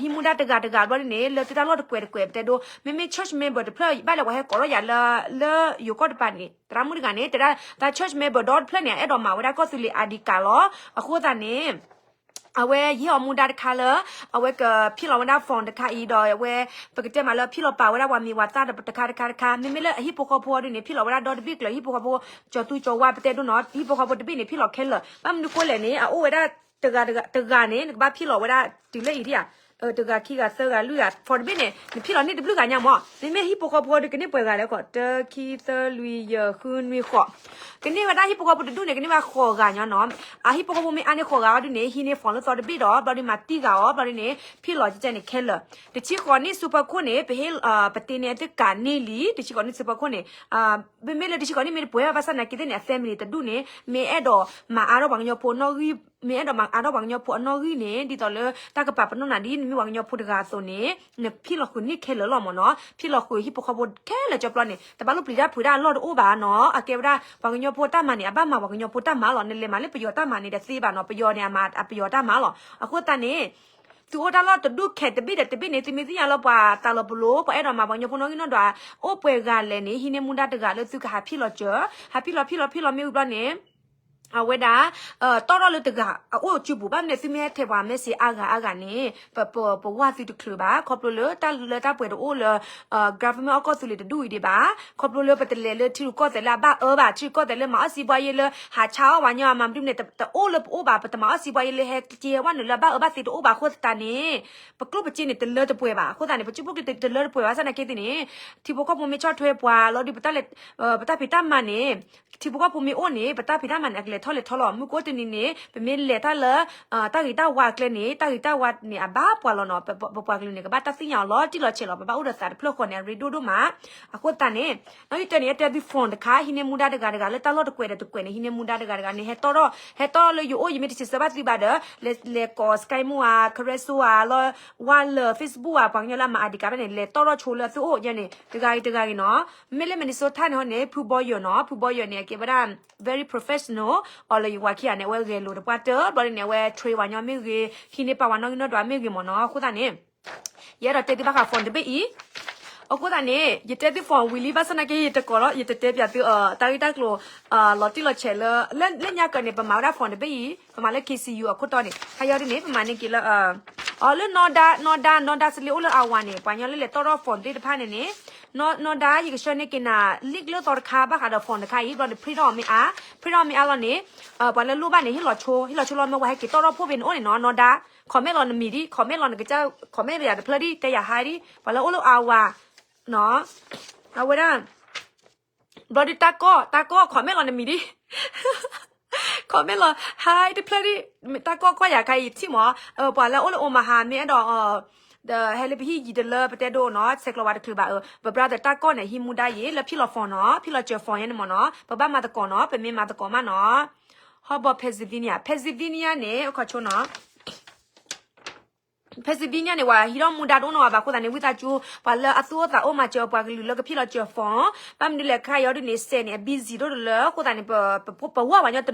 ဟံးမူဒါတဂၤတဂၤဘျီဒ်န့ၣ် လၢသုတၢ်လီၢ်တကွဲးတကွဲး ပတဲဒိ မ့မ့ၢ် church member တဖျၢၣ် ဘၣ်လဲၤဝဲဟဲကိးထီၣ်ယၤလၢ လၢယိၤကီၢ်တပၤန့ၣ် သရၣ်မုၣ်တဂၤန့ၣ် တဲဒၣ် တၢ် church member ဒီတဖျၢၣ်န့ၣ် အအဲၣ်ဒိးမၤဝဲဒၣ်ကီၢ်သူလ့ၤ ID card လီၤ. အဃိသတးန့ၣ် အဝဲယဟ့ၣ်အီၤမူဒါတခါလၢ အဝဲကဖံၣ်လီၤဝဲဒၣ် form တခါအံၤဒီး အဝဲ ပကတဲမးလၢဖံၣ်လီၤပာ်ဝဲဒၣ်ပှၤမံၤပှၤသၣ်တခါတခါတခါ မ့မ့ၢ်လၢအဟံၣ်ဖိဃီဖိအီၤဒ်န့ၣ် ဖံၣ်လီၤဝဲဒၣ်ဒီတဘ့ၣ်ကျၢၤ ဟံၣ်ဖိဃီဖိ ကၠီၤသူကၠီၤဝါ ပတဲဒိနီၤ ဟံၣ်ဖိဃီဖိတဘ့ၣ်န့ၣ် ဖံၣ်လီၤခဲလၢာ် ဘၣ်မနုၤဃိလဲၣ်န့ၣ် အအိၣ်ဝဲဒၣ် တဂၤတဂၤတဂၤန့ၣ် နကဘၣ်ဖံၣ်လီၤဝဲဒၣ်တုၤလၢအံၤဒ်ဧါ တဂၤခံဂၤသၢဂၤလွံၢ်ဂၤ form တဘ့ၣ်န့ၣ် နဖံၣ်လီၤန့ၢ်တဘျုးဂၤညါမး မ့မ့ၢ်ဟံၣ်ဖိဃီဖိအီၤဒ်ကန့ၢ်ပှဲၤဂၤလဲၣ်ခီ တၢ ခံ သၢ လွံၢ် ယဲၢ် ဃု နွံ ဃိး ကန့ၢ်ဝဲဒၣ်ဟံၣ်ဖိဃီဖိတဒူၣ်န့ၣ် ကန့ၢ်ဝဲဃိးဂၤညါနီၤ အဟံၣ်ဖိဃီဖိမ့ၢ်အါန့ၢ်ဃိးဂၤအီၤဒ်န့ၣ် ဟံးန့ၢ် form လၢသီတဘ့ၣ်ဒီး ဘျီဒ်မၤတံၢ်ဂၤအီၤ ဘျီဒ်န့ၣ် ဖံၣ်လီၤကဲန့ၣ်ခဲလၢာ် တဆံဃိးနံၣ် super code န့ၣ် ပဟ့ၣ် ပတ့န့ၢ်အသုကးန့ၢ်လံ တဆံဃိးနံၣ် super code န့ၣ် မ့မ့ၢ်လၢတဆံဃိးနံၣ်မ့ၢ်တပှဲၤဘၣ် ဘၣ်ဆၣ်သနာ်က့သ့ၣ်န့ၣ် အ family တဒူၣ်န့ၣ် မ့ၢ်အဲၣ်ဒိးမၤအါထီၣ်ပှၤကညီဖိနီၣ်ဂံၢ် မ့ၢ်အဲၣ်ဒိးမၤအါထီၣ်ပှၤကညီဖိအနီၣ်ဂံၢ်န့ၣ် ဒ်သိးလၢတၢ်ကပာ်ပနီၣ်နၤဒ်နမ့ၢ်ပှၤကညီဖိတဂၤအသိးန့ၣ် နဖံၣ်လီၤဃုာ်န့ၢ်ခဲလၢာ်လီၤမ့ၢ်နီၤ ဖံၣ်လီၤဃုာ်ဟံၣ်ဖိဃီဖိခဲလၢာ်ကၠီပျီန့ၣ် တဘၣ်လိၣ်ပျံၤတၢ်ဖုးတၢ်အလီၢ်တအိၣ်ဘၣ်နီၤ အကဲဝဲဒၣ် ပှၤကညီဖိတၢ်မၤန့ၣ် အဘၣ်မၤပှၤကညီဖိတၢ်မၤလီၤ နလဲၤမၤလၢပယီၤတၢ်မၤန့ၣ်ဒီးသ့ဘၣ်နီၤ ပယီၤန့ၣ် အမၤပယီၤတၢ်မၤလီၤ အဃိသတးန့ၣ် သုအိၣ်တၢ်လီၢ်တဒူၣ်ခဲတဘ့ၣ်ဒီးတဘ့ၣ်န့ၣ် သုမ့ၢ်သ့ၣ်ညါလၢပှၤတၢ်လီၤပလိာ် ပှၤအဲၣ်ဒိးမၤပှၤကညီဖိနီၣ်ဂံၢ်နီၣ်ဒွး အိၣ်ပှဲၤဂၤလဲၣ်န့ၣ် ဟံးန့ၢ်မူဒါတဂၤလၢသုကဟးဖံၣ်လီၤစၢၤ ဟးဖံၣ်လီၤဖံၣ်လီၤဖံၣ်လီၤမ့ၢ်ဝံၤဘျီန့ၣ် အဝဲဒၣ် တီၣ်ထီၣ်လၢတဂၤ အအိၣ်စုပူၤ ဘၣ်မနုၤသုမ့ၢ်ဟဲထဲပှၤ message အါဂၤအါဂၤန့ၣ် ပ ပ ပဝၢ်သုတချုးဘၣ် ခီဖျိလၢတၢ်လၢတၢ်ပှဲၤတအိၣ်လၢ government အီၣ်ကီၢ်သူလ့ၤတဒူၣ်အံၤဒံးဘၣ် ခီဖျိလၢပတလဲၤလၢထံရူၢ်ကီၢ်သဲးလၢအဘၣ်အၢဘၣ် ထံရူၢ်ကီၢ်သဲးလၢမၤအီၣ်စံးဘှါယ့လၢ ဟးဆါအီၣ်ဝဲညီအမၤမနုၤန့ၣ် တအိၣ်လၢပအိၣ်ဘၣ် ပတမၤအီၣ်စံးဘှါယ့လၢဟဲက့ၤဟဲဝဲနုာ်လၢအဘၣ်အၢဘၣ်သ့တအိၣ်ဘၣ်အဃိသတးန့ၣ် ပကျိၣ်ပစ့န့ၣ် တလၢတပှဲၤဘၣ် အဃိသတးန့ၣ် ပစုပူၤကျ့တလၢတပှဲၤဘၣ် ဆၣ်သနာ်က့သ့ၣ်န့ၣ် ထံဖိကီၢ်ဖိမ့ၢ်ဆီၣ်ထွဲပှၤလီၤဒုး ပတၢ်ဖံးတၢ်မၤန့ၣ် ထံဖိကီၢ်ဖိမ့ၢ်အိၣ်န့ၣ် ပတၢ်ဖံးတၢ်မၤန့ၣ် အကလဲၤထီၣ်လဲၤထီလီၤ မုၢ်ကိးတနံၤန့ၣ် ပမ့ၢ်လဲၤတၢ်လၢ တၢ်ဂ့ၤတၢ်ဝါအကျဲန့ၣ် တၢ်ဂ့ၤတၢ်ဝါန့ၣ် အဘၣ်ပှၤလီၤနီၤ ပပှၤကလုာ်န့ၣ် ကဘၣ်တၢ်သ့ၣ်ညါအီၤလီၤတံၢ်လီၤဆဲးလီၤ ပဘၣ်အိၣ်ဒီးသးတဖျၢၣ်ဃီန့ၣ် အရ့ဒိၣ်ဒိၣ်မး အဃိသတးန့ၣ် နီၢ်ဂံၢ်တၢန့ၣ် ယတဲသု form တခါ ဟံးန့ၢ်မူဒါတဂၤတဂၤ လၢတၢ်လီၢ်တကွဲးဒီးတကွဲးန့ၣ် ဟံးန့ၢ်မူဒါတဂၤတဂၤန့ၣ် ဟဲတီၣ်ထီၣ် ဟဲတီၣ်လၢယအိၣ် ယမ့ၢ်တစံးဆၢဘၣ်သုဘၣ်ဒီး လဲၤ လဲၤကိး Skype မူ ဧါ Careso ဧါ လီၤ ဝါလၢ Facebook ဧါ ပှၤကညီလၢအမၤ ID card ဘၣ်န့ၣ် လဲၤတီၣ်ထီၣ်ဆိလၢသုအိၣ်ယဲန့ၣ် တဂၤဂ့ၤတဂၤဂ့ၤနီၤ မ့မ့ၢ်လၢ Minnesota န့ၣ်ဟီန့ၣ် ဖုဘီယၢၤနီၤ ဖုဘီယၢၤန့ၣ် အကဲဝဲဒၣ် very professional အီၤလၢယဝၤခံဂၤန့ၣ် အဝဲဂဲၤလိာ်တပှၢ်တၢၢ် ဘျီဒ်န့ၣ် အဝဲ train ပှၤကညီမ့ၢ်ဂ့ၤ ဟံးန့ၢ်ပာ်ဝဲနီၣ်ဂံၢ်နီၣ်ဒွးမ့ၢ်ဂ့ၤမ့ၢ်နီၤ အဃိသတးန့ၣ် ယအဲၣ်ဒိးတဲသုဘၣ်ဃး form တဘ့ၣ်အံၤ အဃိသတးန့ၣ် ယတဲသု form ဝံၤလံ ဘၣ်ဆၣ်သနာ်က့ ယတကိးလီၤ ယတတဲပၠးသု တၢ်ဂ့ၢ်တၢ်ကျိၤ လီၤတံၢ်လီၤဆဲးလၢ လၢညါကၢၤန့ၣ် ပမၤဝဲဒၣ် form တဘ့ၣ်အံၤ ပမၤလၢ K C U အခိၣ်တီန့ၣ် ခါယီဒ်န့ၣ် ပမၤန့ၢ်က့ၤလၢ အီၤလၢနီၢ်ဒါ နီၢ်ဒါ နီၢ်ဒါစလ့အိၣ်လၢအဝၤန့ၣ် ပှၤကညီလၢလဲၤတီၣ်ထီၣ် form သ့ၣ်တဖၣ်န့ၣ်န့ၣ် နီၢ်ဒါ ယကဆှၢန့ၢ်က့ၤနၤ link လၢသီတခါ ဘၣ်ဃးဒီး form တခါအံၤ ဘျီန့ၣ် print ထီၣ်အီၤမ့ၢ်အါ print ထီၣ်အီၤမ့ၢ်အါလီၤန့ၣ် ပှၤလၢလိၣ်ဘၣ်န့ၣ် ဟ့ၣ်လီၤဆိ ဟ့ၣ်လီၤဆိလီၤ မ့ၢ်ဝဲဟဲက့ၤတီၣ်ထီၣ်ဖှိၣ်ဖဲန့ၣ်အိၣ်န့ၣ်နီၤ နီၢ်ဒါ comment လီၤနမံၤဒ် comment လီၤနကစၢ် comment ပယၤတဖျၢၣ်ဒ် တဲယၤဟါဒ် ပှၤလၢအိၣ်လၢအဝၤ အဝဲဒၣ် ဘျီဒုးတၢ်ကီၢ် တၢ်ကီၢ် comment လီၤနမံၤဒ် comment လီၤ ဟါတဖျၢၣ်ဒ် တၢ်ကီၢ်ကွၢ်ယၤခါအံၤထံၣ်မး ပှၤလၢအိၣ်လၢ Omaha မ့ၢ်အဲၣ်ဒိး ဒီးဟဲလၢပဟံၣ်ယံၤတလၢပတဲဒိနီၤ ဆဲးကျိးဝဲတချုးဘၣ် ပ brother တၢ်ကီၢ်န့ၣ် ဟံးမူဒါယံၤ လၢဖံၣ်လီၤ form နီၤ ဖံၣ်လီၤစၢၤ form ယဲန့ၣ်မ့ၢ်နီၤ ပဘၣ်မၤသကိးနီၤ ပမ့ၢ်မၤသကိးမးနီၤ ဟီၣ်ဘီ Pennsylvania Pennsylvania န့ၣ် အခီၣ်ဆိနီၤ Pennsylvania န့ၣ် ပှၤဟံးထီၣ်မူဒါတအိၣ်နီတဂၤဘၣ်အဃိသတးန့ၣ် ဝံသးစူၤ ပှၤလၢအသူၣ်အိၣ်သးအိၣ်မၤစၢၤပှၤကလုာ်လၢကဖံၣ်လီၤစၢၤ form ဘၣ်မနုၤလဲၣ်ခါအံၤဒ်န့ၣ် စဲးန့ၣ် အ busy ဒိၣ်တလၢအဃိသတးန့ၣ် ပဝၢ်ပှၤညီတ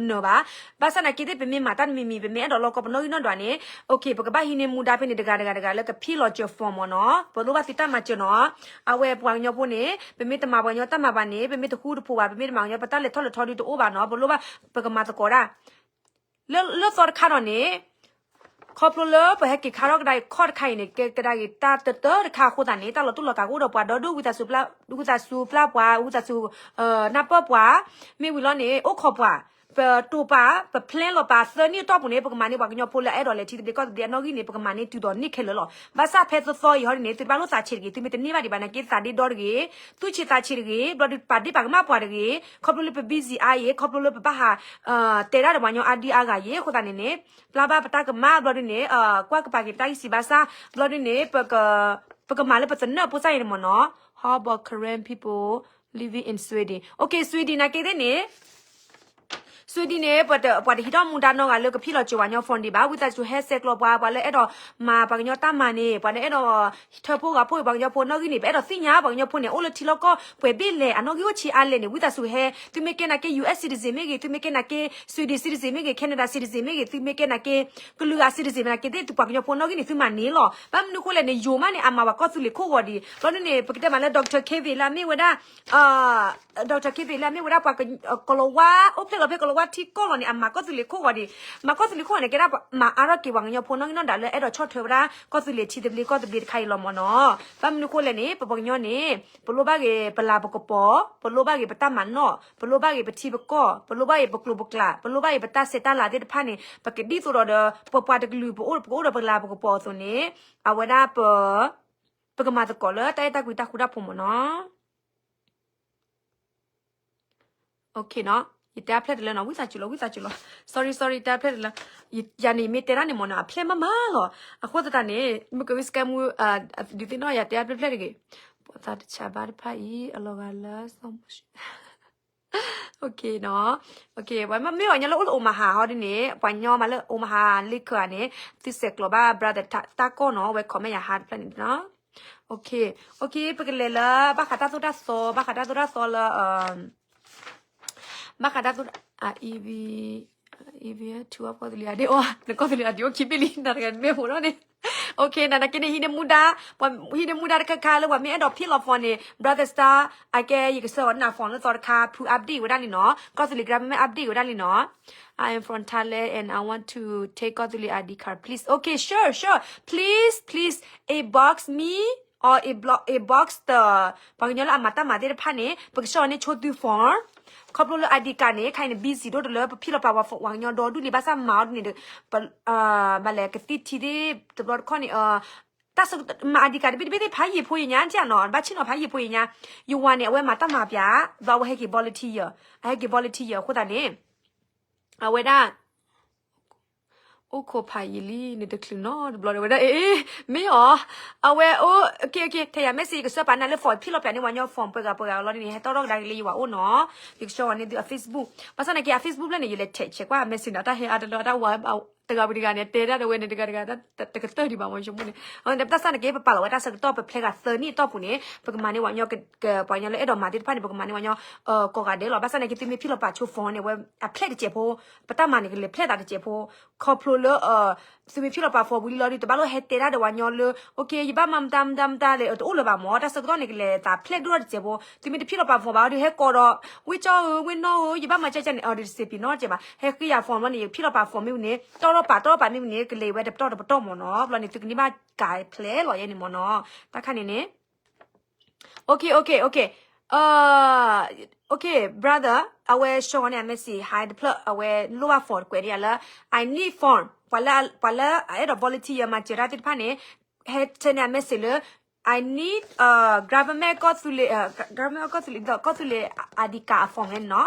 နၢၤဘၣ် ဘၣ်ဆၣ်သနာ်က့သ့ၣ် ပမ့ၢ်မၤတၢ်တမံၤမံၤ ပမ့ၢ်အဲၣ်ဒိးလီၤကီပနီၣ်ဂံၢ်နီၣ်ဒွးန့ၣ် okay ပကဘၣ်ဟံးန့ၢ်မူဒါဖဲန့ၣ်တဂၤတဂၤတဂၤလၢကဖံၣ်လီၤစၢၤ form မ့ၢ်နီၤ ပလိၣ်ဘၣ်သုတၢ်မၤစၢၤနီၤ အဝဲပှၤကညီဖိန့ၣ် ပမ့ၢ်တမၤပှၤကညီတၢ်မၤဘၣ်န့ၣ် ပမ့ၢ်တဃူတဖိးဘၣ် ပမ့ၢ်တမၤကညီ ပတၢ်လဲၤထီၣ်လဲၤထီဒုးတအိၣ်ဘၣ်နီၤ ပလိၣ်ဘၣ် ပကမၤသကိးတၢ် လၢလၢသီတခါဒီးန့ၣ် ခီဖျိလၢပဟဲက့ၤခါထီၣ်ကဒါက့ၤခီၣ်တခါအံၤန့ၣ် ကဲကဒါက့ၤတၢ်တတၢတခါအဃိသတးန့ၣ် တၢ်လီၤတိၢ်လီၤကးကအိၣ်ဒီးပှၤဒီဒူၣ် ဝံသးစူၤပျၢ် ဝံသးစူၤပျၢ်ပှၤ ဝံသးစူၤ နၢ်ပၢၢ်ပှၤ မ့ၢ်ဝံၤလီၤန့ၣ် အိၣ်ခိးပှၤ ပတိာ်ပာ် ပ plan လီၤပာ်သၢနံၣ်အတီၢ်ပူၤန့ၣ် ပကမၤန့ၢ်ပှၤကညီဖိလၢအအဲၣ်ဒိးလဲၤထံသဘျ့ကီၢ်သဘျ့အနီၣ်ဂံၢ်န့ၣ် ပကမၤန့ၢ်တုၤဒီးန့ၢ်ခဲလၢာ်လီၤ. ဘၣ်ဆၣ်ဖဲသီသီအံၤဟီဒ်န့ၣ် သုတဘၣ်လိၣ်သးဆံးတဂ့ၤ သုမ့ၢ်တန့ၢ်ဘၣ်ဒံးဘၣ်နာ်က့ သးဒ့ဒီတဂ့ၤ သူၣ်ဆံးသးဆံးတဂ့ၤ ဘျီဒုးပာ်ဒ့ၣ်ပာ်ကမၣ်ပှၤတဂ့ၤ ခီဖျိလၢပ busy အါအံၤ ခီဖျိလၢပဘၣ်ဟး တဲဒၣ်ဒီးပှၤကညီအါဒံအါဂၤအံၤ အဃိသတးန့ၣ်န့ၣ် ပျၢ်ဘၣ်ပတၢ်ကမၣ်ဘျီဒုးန့ၣ် ကွၢ်ကပၤက့ၤပတၢ်ဂံၢ်စၢ်ဘါစၢ် ဘျီဒုးန့ၣ် ပကမၤလၢပသနၢၣ်ဖိစၢ်အံၤန့ၣ်မ့ၢ်နီၤ How about Karen people living in Sweden? Okay, Sweden နာ်က့သ့ၣ်န့ၣ် ဆွံဒံန့ၣ် ပှၤတဟံးထီၣ်မူဒါနီတဂၤလၢကဖံးလီၤစၢၤပှၤကညီ phone ဒံးဘၣ်. ဝံသးစူၤဟဲဆဲးကျိးပှၤ ပှၤလၢအဲၣ်ဒိးမၤပှၤကညီတၢ်မၤန့ၣ် ပှၤလၢအဲၣ်ဒိးထၢဖှိၣ်ဂာ်ဖှိၣ်ပှၤကညီဖိနီၣ်ဂံၢ်န့ၣ် ပအဲၣ်ဒိးသ့ၣ်ညါပှၤကညီဖိန့ၣ် အိၣ်လၢထံလီၢ်ကီၢ်ပှဲၤဘ့ၣ်လဲၣ် အနီၣ်ဂံၢ်အိၣ်ဆံးအါလဲၣ်န့ၣ် ဝံသးစူၤဟဲ သုမ့ၢ်ကဲနာ်က့ ယူၣ်အ့း citizen မ့ၢ်ဂ့ၤ, သုမ့ၢ်ကဲနာ်က့ Sweden citizen မ့ၢ်ဂ့ၤ, Canada citizen မ့ၢ်ဂ့ၤ, သုမ့ၢ်ကဲနာ်က့ ကလုာ်ဂၤ citizen မ့ၢ်နာ်က့သ့ၣ် သုပှၤကညီဖိနီၣ်ဂံၢ်န့ၣ် သုမၤန့ၢ်လီၤ. ဘၣ်မနုၤဃိလဲၣ်န့ၣ် ယိၤမးန့ၣ် အမၤပှၤကီၢ်သူလ့ၤခိၣ်ဂီၤဒံး. ဘျီဒ်န့ၣ် ပကတဲမးလၢ Doctor Kevin လၢအမ့ၢ်ဝဲဒၣ် Doctor Kevin လၢအမ့ၢ်ဝဲဒၣ်ပှၤကလီၤဝါ အိၣ်ဖျဲၣ်လီၤဖဲကလီၤဝါထံကီၢ်လီၤန့ၣ် အမၤကီၢ်သူလ့ၤခိၣ်ဂီၤဒံး. မၤကီၢ်သူလ့ၤခိၣ်ဂီၤန့ၣ် ကဲဒၣ်မၤအါထီၣ်က့ၤပှၤကညီဖိနီၣ်ဂံၢ်နီၣ်ဒၣ်လၢအဲၣ်ဒိးဆီၣ်ထွဲဝဲဒၣ်ကီၢ်သူလ့ၤထံသဘျ့ကီၢ်သဘျ့တခါအံၤလီၤမ့ၢ်နီၤ. ဘၣ်မနုၤဃိလဲၣ်န့ၣ် ပပှၤကညီန့ၣ် ပလိၣ်ဘၣ်ဂ့ၤပလၤပကပီၤ, ပလိၣ်ဘၣ်ဂ့ၤပတၢ်မၤနီၣ်, ပလိၣ်ဘၣ်ဂ့ၤပထံပကီၢ်, ပလိၣ်ဘၣ်ဂ့ၤပကျိၤပကျဲ, ပလိၣ်ဘၣ်ဂ့ၤပတၢ်ဆဲးတၢ်လၤသ့ၣ်တဖၣ်န့ၣ် ပကဒ်သိးဒီး ပပှၤတကလုာ် ပအိၣ်ပကအိၣ်ဒီးပလၤပကပီၤအသိးန့ၣ် အဝဲဒၣ်ပ ပကမၤသကိးလၢတၢ်အဲၣ်တၢ်ကွံတၢ်ဃူတၢ်ဖိးမ့ၢ်နီၤ. ယတဲအဖျဲၣ်တလၢနီၤ ဝံသးစူၤလီၤ ဝံသးစူၤလီၤ sorry sorry တၢ်ဖျဲၣ်တလၢ ယၤန့ၣ်မ့ၢ်တဲတၢ်န့ၣ်မ့ၢ်နီၤ အဖျဲၣ်မးမးလီၤ. အဃိသတးန့ၣ် မ့ၢ်ကဝံစကဲမူ ဒုးသ့ၣ်နီၣ်ယၤတဲအဖျဲၣ်ဖျဲၣ်တဂ့ၤ ပသးတဆးဘၣ်တဖၣ်အံၤ အလီၤဂာ်လၢ နီၤ ပှၤမ့ၢ်ပှၤကညီလၢအိၣ်လၢ Omaha ဟီဒ်န့ၣ် ပှၤကညီမးလၢ Omaha လ့ၣ်ခၢးဧါန့ၣ် သုဆဲးကျိးဘၣ် brother တၢ်ကီၢ်နီၤ အဝဲ comment ယၤဟါတဖျၢၣ်န့ၣ်နီၤ. ပကလဲၤလၢ ဘၣ်ဃးတၢ်သိၣ်တၢ်သီ ဘၣ်ဃးတၢ်သိၣ်တၢ်သီလၢ ဘၣ်ဃးတၢ်သိၣ် အ အံၤ ထူအီၣ်ကီၢ်သူလ့ၤအဒ့အိၣ် နကီၢ်သူလ့ၤအဒ့အိၣ်ခံဘ့ၣ်လံ နတဂၤမ့ၢ်ဟိးထီၣ်န့ၣ် နာ်က့န့ၣ် ဟံးန့ၢ်မူဒါ ပှၤဟံးန့ၢ်မူဒါတခါခါလၢပှၤမ့ၢ်အဲၣ်ဒိးဖံးလီၤ phone န့ၣ် brother star အကဲ ယကဆှၢအီၤန့ၢ်နၤ phone လၢသီတခါ ဖု update ဝဲဒၣ်လံနီၤ ကီၢ်သူလ့ၤ government update ဝဲဒၣ်လံနီၤ. I am from Thailand and I want to take ကီၢ်သူလ့ၤ I D card please. Okay, sure, sure. Please, please inbox me or inbox the ပှၤကညီလၢအမၤတၢ်မၤသ့ၣ်တဖၣ်န့ၣ် ပကဆှၢအီၤန့ၢ်ဆိသု phone ခီဖျိလၢ I D card န့ၣ် ခဲအံၤန့ၣ် busy ဒိၣ်တလၢ ပဖံးလီၤပာ် phone ပှၤကညီဒီဒူၣ်န့ၣ် ဘၣ်ဆၣ်မၤအီၤဒ်န့ၣ်ဒီး ဘၣ်လဲၣ် ကသံထံသ့ၣ်တဘျီတခီၣ်န့ၣ် တၢ်ဆၢကတီၢ် မၤ I D card တဘ့ၣ်တဘ့ၣ်သ့ၣ် ဖးယံာ်ဖိယံာ်ညါ နထံၣ်နီၤ ဘၣ်ဆ့ၣ်နီၤ ဖးယံာ်ဖိယံာ်ညါ ယဝၤန့ၣ် အဝဲမၤတၢ်မၤပၠး ဒီးအဝဲဟဲက့ၤ volunteer အဟဲက့ၤ volunteer အဃိသတးန့ၣ် အဝဲဒၣ် အိၣ်ခိးဖးယံာ်လံ နတချုးနီတဘျီဒီးဝဲဒၣ် အ့ မ့ၢ်အီၤ အဝဲအိၣ် okay okay ထဲယၤ message ကဆှၢပာ်နၤလၢ phone ဖံးလီၤပာ်န့ၢ်ပှၤကညီ phone ပှဲၤဂၤပှဲၤဂၤလီၤဒ်န့ၣ် ဟဲတီၣ်ထီၣ်ကဒါက့ၤလၢယဝၤအိၣ်နီၤ ယကဆှၢအီၤန့ၢ်သုအ Facebook ဘၣ်ဆၣ်နာ်က့ အ Facebook ဖျၢၣ်န့ၣ် ယလဲၤ check ကွၢ် message နီၤ တၢ်ဟဲအါတလၢတၢ်ဝၤ တဂၤဝံၤတဂၤန့ၣ် တဲဒၣ်ဒီးဝဲန့ၣ် တဂၤတဂၤ တကတၢၢ်ဒံးဘၣ်မ့ၢ် ယဆိကမိၣ်န့ၣ် ဘၣ်ဆၣ်နာ်က့ ပပာ်လီၤဝဲတၢ်ဆၢကတီၢ် ပဖျဲဂၤသၢနံၣ်အတီၢ်ပူၤန့ၣ် ပကမၤန့ၢ်ပှၤကညီ ပှၤကညီလၢအဲၣ်ဒိးမၤသ့ၣ်တဖၣ်န့ၣ် ပကမၤန့ၢ်ပှၤကညီ ကိးဂၤဒဲးလီၤ ဘၣ်ဆၣ်နာ်က့ သုမ့ၢ်ဖံးလီၤပာ်ဆိ phone န့ၣ် အဝဲအဖျဲၣ်တစဲးဖိ ပတၢ်မၤန့ၣ်ကလဲၤဖျဲၣ်သးတစဲးဖိ ခီဖျိလၢ သုမ့ၢ်ဖံးလီၤပာ် phone ဝံၤလံလီၤဒီး တဘၣ်လိၣ်ဟဲတဲဒၣ်ဒီးပှၤကညီလၢ okay ယဘၣ်မၤမတၤမတၤမတၤလဲၣ် တအိၣ်လၢၤဘၣ်မ့ၢ် တၢ်ဆၢကတီၢ်န့ၣ်ကလဲၤသးဖျဲၣ်ဒိၣ်ထီၣ်တစဲးဖိ သုမ့ၢ်တဖံးလီၤပာ် phone ဘၣ်ဒီး ဟဲကိးဒီး ဝ့ၢ်ကၠီဧၢ ဝ့ၢ်နီၢ်ဧၢ ယဘၣ်မၤကဲကဲန့ၣ် အီၤဒီးတစဲးပ့ၤနီတစဲးဘၣ် ဟဲဃ့ယၤ phone ဘျီန့ၣ် ယဖံးလီၤပာ် phone မ့ၢ်ဝံၤန့ၣ် တီၣ်ထီၣ်ပာ် တီၣ်ထီၣ်ပာ်မ့ၢ်ဝံၤန့ၣ် ကလဲၤဝဲတပတီၢ်တပတီၢ်မ့ၢ်နီၤ ဘျီန့ၣ် သုကန့ၢ်ဘၣ်ကးဖျဲၣ်လီၤယဲန့ၣ်မ့ၢ်နီၤ တၢ်ခါန့ၣ်န့ၣ် okay okay okay okay brother အဝဲဆှၢန့ၢ်အ message hi တဖျၢၣ် အဝဲလိၣ်ဘၣ် phone ကွဲးန့ၢ်ယၤလၢ I need phone ပှၤလၢ ပှၤလၢအအဲၣ်ဒိး volunteer မၤစၢၤတၢ်သ့ၣ်တဖၣ်န့ၣ် ဟဲဆှၢန့ၢ်အ message လၢ I need government ကီၢ်သူလ့ၤ government ကီၢ်သူလ့ၤ ကီၢ်သူလ့ၤ I D card အ phone န့ၣ်နီၤ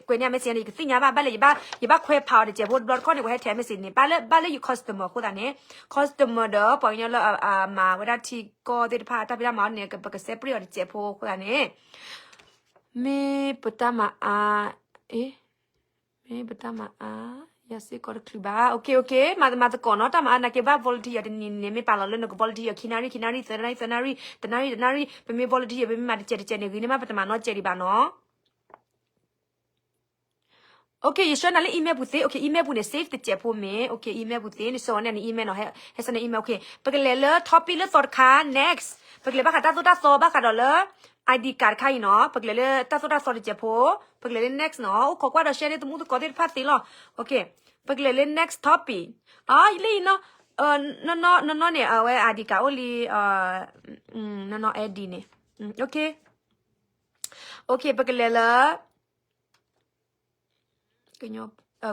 ကွဲးန့ၢ်အ message န့ၣ် ယကသ့ၣ်ညါဘၣ် ဘၣ်လၢယဘၣ် ယဘၣ်ခွဲးဖးအီၤတစဲးဖိ တဘျီတခီၣ်န့ၣ် ဝဲဟဲထဲ message န့ၣ် ဘၣ်လၢ ဘၣ်လၢယ customer အဃိသတးန့ၣ် customer ဒီးပှၤကညီလၢအမၤဝဲဒၣ်ထံကီၢ်သ့ၣ်တဖၣ် တၢ်ဖံးတၢ်မၤအီၤန့ၣ် ပက separate အီၤတစဲးဖိအဃိသတးန့ၣ် မ့ၢ်ပတၢ်မၤအါ အ့ မ့ၢ်ပတၢ်မၤအါ ယၤစ့ၢ်ကီးတချုးဘၣ် okay okay မၤသကိးနီၤ တၢ်မၤအါနာ်က့ဘၣ် volunteer တနံၤန့ၣ် မ့ၢ်ပာ်လီၤလၢနက volunteer ခံနၣ်ရံၣ် ခံနၣ်ရံၣ် သၢနၣ်ရံၣ် သၢနၣ်ရံၣ် တနၣ်ရံၣ် တနၣ်ရံၣ် ပမ့ၢ် volunteer ပမ့ၢ်မၤတစဲးတစဲးန့ၣ် ဂ့ၤန့ၢ်မး ပတမၤနီတစဲးဒံးဘၣ်နီၤ okay ယဆှၢနၤလၢ email ပူၤသ့ okay email ပူၤန့ၣ် save တစဲးဖိမ့ၢ် okay email ပူၤသ့ နဆှၢဝဲန့ၣ်န email နီၤ ဟဲဆှၢန email okay ပကလဲၤလၢ topic လၢသီတခါ next ပကလဲၤဘၣ်ဃးတၢ်သိၣ်တၢ်သီဘၣ်ဃးဒီးလၢ I D card တခါအံၤနီၤ ပကလဲၤလၢတၢ်သိၣ်တၢ်သီတစဲးဖိ ပကလဲၤလၢ next နီၤ အိၣ်ခိးကွၢ်ဒီး share န့ၢ်သမူသကိးသ့ၣ်တဖၣ်သ့လီၤ okay ပကလဲၤလၢ next topic အလၢအံၤနီၤ နီၢ်နီၢ်န့ၣ် အဝဲ I D card အိၣ်လံ နီၢ်နီၢ် I D န့ၣ် okay okay ပကလဲၤလၢ ကညီ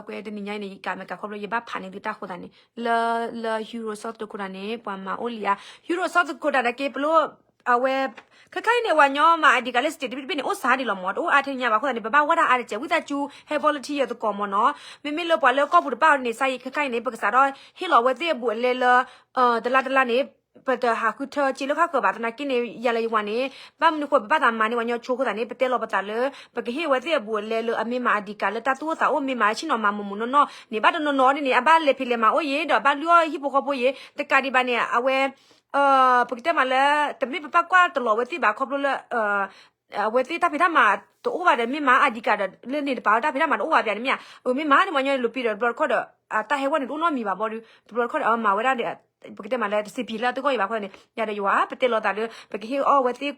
ကွဲးတနံၤညါအံၤန့ၣ် ယကးမ့ၢ်ကးခီဖျိ ယဘၣ်ဖးန့ၢ်သုတၢ်ဃိသးန့ၣ် လၢ လၢ Huron South Dakota န့ၣ် ပှၤမၤအိၣ်လံဧါ Huron South Dakota နာ်က့ ပလိၣ် အဝဲ ခဲခါအံၤန့ၣ် ပှၤကညီမၤ I D card လၢ state တဘ့ၣ်တဘ့ၣ်န့ၣ် အိၣ်စှၤဒံးလီၤမ့ၢ် တအိၣ်အါထဲညါဘၣ်အဃိသတးန့ၣ် ပဘၣ်ဝဲဒၣ်အါတစဲး ဝံသးစူၤ ဟဲ volunteer သကိးမ့ၢ်နီၤ မ့မ့ၢ်လၢပှၤလၢကီၢ်ပူၤတဖၣ်န့ၣ် စါယံၤခဲခါအံၤန့ၣ် ပကစးထီၣ်ဟ့ၣ်လီၤဝဲသ့ၣ်အဘူးအလဲလၢ တလါတလါန့ၣ် ပတဟးဃုထၢစ့လၢဃၣ်ဃၢၤဘၣ်သနာ်က့န့ၣ် ယၤလၢယဝၤန့ၣ် ဘၣ်မနုၤဃိပဘၣ်သးမၤန့ၢ်ပှၤကညီဆိအဃိသတးန့ၣ် ပတဲလီၤပသးလၢ ပကဟ့ၣ်အဝဲသ့ၣ်အဘူးအလဲလၢအမ့ၢ်မၤအဓိက လၢတၢ်သူၣ်အိၣ်သးအိၣ်မ့ၢ်မၤဆ့ၣ်နီၤမၤမူးမူးနီၢ်နီၢ်န့ၣ် ဘၣ်တနီၤနီၤန့ၣ်န့ၣ် အဘၣ်လဲၤဖံးလဲၤမၤအိၣ်ယံၤ ဒီးအဘၣ်လုၢ်အီၣ်ဟံၣ်ဖိဃီဖိယံၤ တကးဒံးဘၣ်န့ၣ် အဝဲ ပကတဲမးလၢ တမ့ၢ်ပဘၣ်ကွၢ်တလီၤအဝဲသ့ၣ်ဘၣ် ခီဖျိလၢ အဝဲသ့ၣ်တၢ်ဖံးတၢ်မၤတအိၣ်ဘၣ်ဒီး မ့ၢ်မၤအဓိကဒီး လၢန့ၣ်တပာ်ဝဲတၢ်ဖံးတၢ်မၤတအိၣ်ဘၣ်ပျးန့ၣ်မ့ၢ်ဧါ, မ့ၢ်မၤန့ၣ် ပှၤကညီန့ၣ်လိာ်ပံာ်ဒီးတဘျီတခီၣ်ဒီး အတၢ်ဟဲဝဲန့ၣ်တအိၣ်နီတမံၤဘၣ်ဘီဒီး တဘျီတခီၣ်ဒီး အမၤဝဲဒၣ် ပကတဲမးလၢ တစံးပံၤလၢအသ့ၣ်ကီၢ်အံၤဘၣ်အဃိသတးန့ၣ် ယၤဒီးယဝၤ ပတဲလီၤသးလၢ ပကဟ့ၣ်အီၣ်ဝဲသ့ၣ်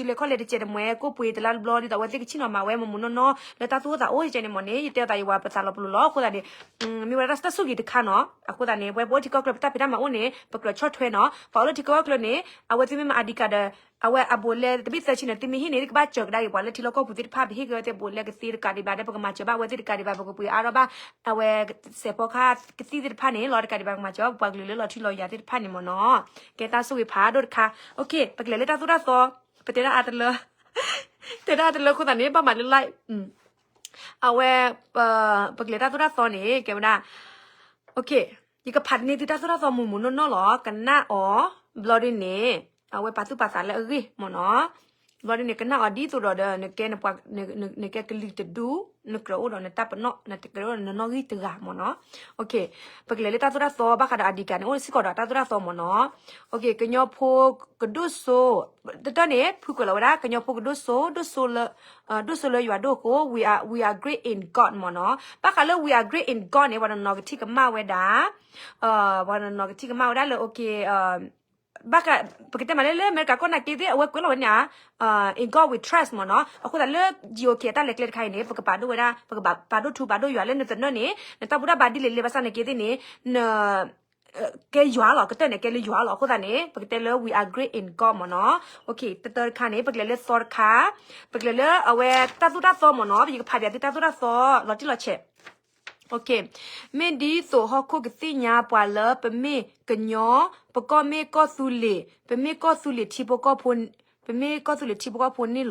ကၠံလဲၤခီၣ်လဲၤတစဲးတမှဲ ကိၣ်ပှ့ၤတလါတဘျီ ဒ်သိးအဝဲသ့ၣ်ကဆ့ၣ်နီၤမၤဝဲမူးမူးနီၢ်နီၢ် လၢတၢ်သူၣ်အိၣ်သးအိၣ်ကဲန့ၣ်မ့ၢ်န့ၣ် ယတဲအသးယဝၤပသးလီၤပလိာ်လီၤ အဃိသတးန့ၣ် မ့ၢ်ဝဲဒၣ်တၢ်ဆိၣ်ဂ့ၤတခါနီၤ အဃိသတးန့ၣ် ပဝဲပအိၣ်ထံကီၢ်ချၢ ပတၢ်ဖံးတၢ်မၤအိၣ်န့ၣ် ပကြၢးဆီၣ်ထွဲနီၤ ပှၤအိၣ်လၢထံကီၢ်ချၢန့ၣ် အဝဲသ့ၣ်မ့ၢ်မၤအဓိကဒီး အဝဲအဘူးအလဲတဘ့ၣ်သၢဆံန့ၣ် သုမ့ၢ်ဟ့ၣ်န့ၣ် ကဘၣ်စၢၤကဒါက့ၤပှၤလၢထံလီၢ်ကီၢ်ပူၤသ့ၣ်တဖၣ် ပဟ့ၣ်က့ၤဝဲသ့ၣ်ဘူးအလဲကသ့တကးဒံးဘၣ်ဒီး ပကမၤစၢၤဘၣ်ဝဲသ့ၣ်တကးဒံးဘၣ် ပကပှ့ၤအါထီၣ်ဘၣ် အဝဲစဲးဖီကဟၣ်ကသံၣ်သ့ၣ်တဖၣ်န့ၣ်လီၤ တကးဒံးဘၣ် ပကမၤစၢၤဘၣ်ပှၤကလုာ်လၢလီၤထံလီၤယၤသ့ၣ်တဖၣ်န့ၣ်မ့ၢ်နီၤ ကဲတၢ်ဆိၣ်ဂ့ၤဖးဒိၣ်တခါ ပကလဲၤလၢတၢ်သိၣ်တၢ်သီ ပတဲဒၣ်အါတလၢ တဲဒၣ်အါတလၢအဃိသတးန့ၣ် ဘၣ်မၤလၢ like အဝဲ ပကလဲၤတၢ်သိၣ်တၢ်သီန့ၣ် ကဲဝဲဒၣ် ယကဖးန့ၢ်သုတၢ်သိၣ်တၢ်သီမူးမူးနီၢ်နီၢ်လီၤ ကနၣ်အီၤ ဘျီဒ်န့ၣ် အဝဲပာ်သူၣ်ပာ်သးလၢအဂ့ၢ်မ့ၢ်နီၤ ဘျီဒ်န့ၣ်ကနၣ်အီၤဒ်သိးဒီးဒီး နကဲကလုာ်တဒူ နကြၢးအိၣ်ဒီးနတၢ်ပနီၣ် နကြၢးအိၣ်ဒီးနနီၣ်ဂံၢ်တဂၤမ့ၢ်နီၤ ပကလဲၤလၢတၢ်သိၣ်တၢ်သီဘၣ်ဃးဒီးအဓိကန့ၣ် အိၣ်စ့ၢ်ကီးဒီးတၢ်သိၣ်တၢ်သီမ့ၢ်နီၤ ကညီဖိကဒိၣ်စိ တတၢၢ်န့ၣ် ဖုကွဲးလီၤဝဲဒၣ် ကညီဖိကဒိၣ်စိ ဒိၣ်စိလၢ ဒိၣ်စိလၢယွၤဒိၣ်အဃိ we are, we are great in God မ့ၢ်နီၤ ဘၣ်ဃးလၢ we are great in God န့ၣ် ပှၤနီၢ်နီၢ်ကထံၣ်ကမၣ်ဝဲဒၣ် ပှၤနီၢ်နီၢ်ကထံၣ်ကမၣ်ဝဲဒၣ်လၢ okay ဘၣ်ဃး ပကတဲမးလၢ လၢအမဲရကၤကီၢ်နာ်က့သ့ၣ် အဝဲကွဲးလီၤဝဲန့ၣ် in God we trust မ့ၢ်နီၤ အဃိသတးလၢ ယိၤက့ၤ အတၢ်လဲၤကျဲတခါအံၤန့ၣ် ပကပာ်ဒိၣ်ဝဲဒၣ် ပကပာ်ဒိၣ်ထူပာ်ဒိၣ်ယွၤလၢနသနၢၣ်န့ၣ် နတၢ်ဘူၣ်တၢ်ဘါဒ်လဲၣ်လဲၣ်ဘၣ်ဆၣ်နာ်က့သ့ၣ်န့ၣ် န ကဲယွၤလီၤ ကတၢၢ်န့ၣ် ကဲလၢယွၤလီၤ အဃိသတးန့ၣ် ပကတဲလၢ we are great in God မ့ၢ်နီၤ တတၢၢ်တခါန့ၣ် ပကလဲၤလၢသီတခါ ပကလဲၤလၢအဝဲတၢ်သိၣ်တၢ်သီမ့ၢ်နီၤ ယကဖးပၠးသုတၢ်သိၣ်တၢ်သီ လီၤတံၢ်လီၤဆဲး မ့ၢ်ဒ်သိးဟီၣ်ခိၣ်ကသ့ၣ်ညါပှၤလၢပမ့ၢ်ကညီ ပကီၢ်မ့ၢ်ကီၢ်သူလ့ၤ ပမ့ၢ်ကီၢ်သူလ့ၤထံဖိကီၢ်ဖိ ပမ့ၢ်ကီၢ်သူလ့ၤထံဖိကီၢ်ဖိန့ၣ်လီၤ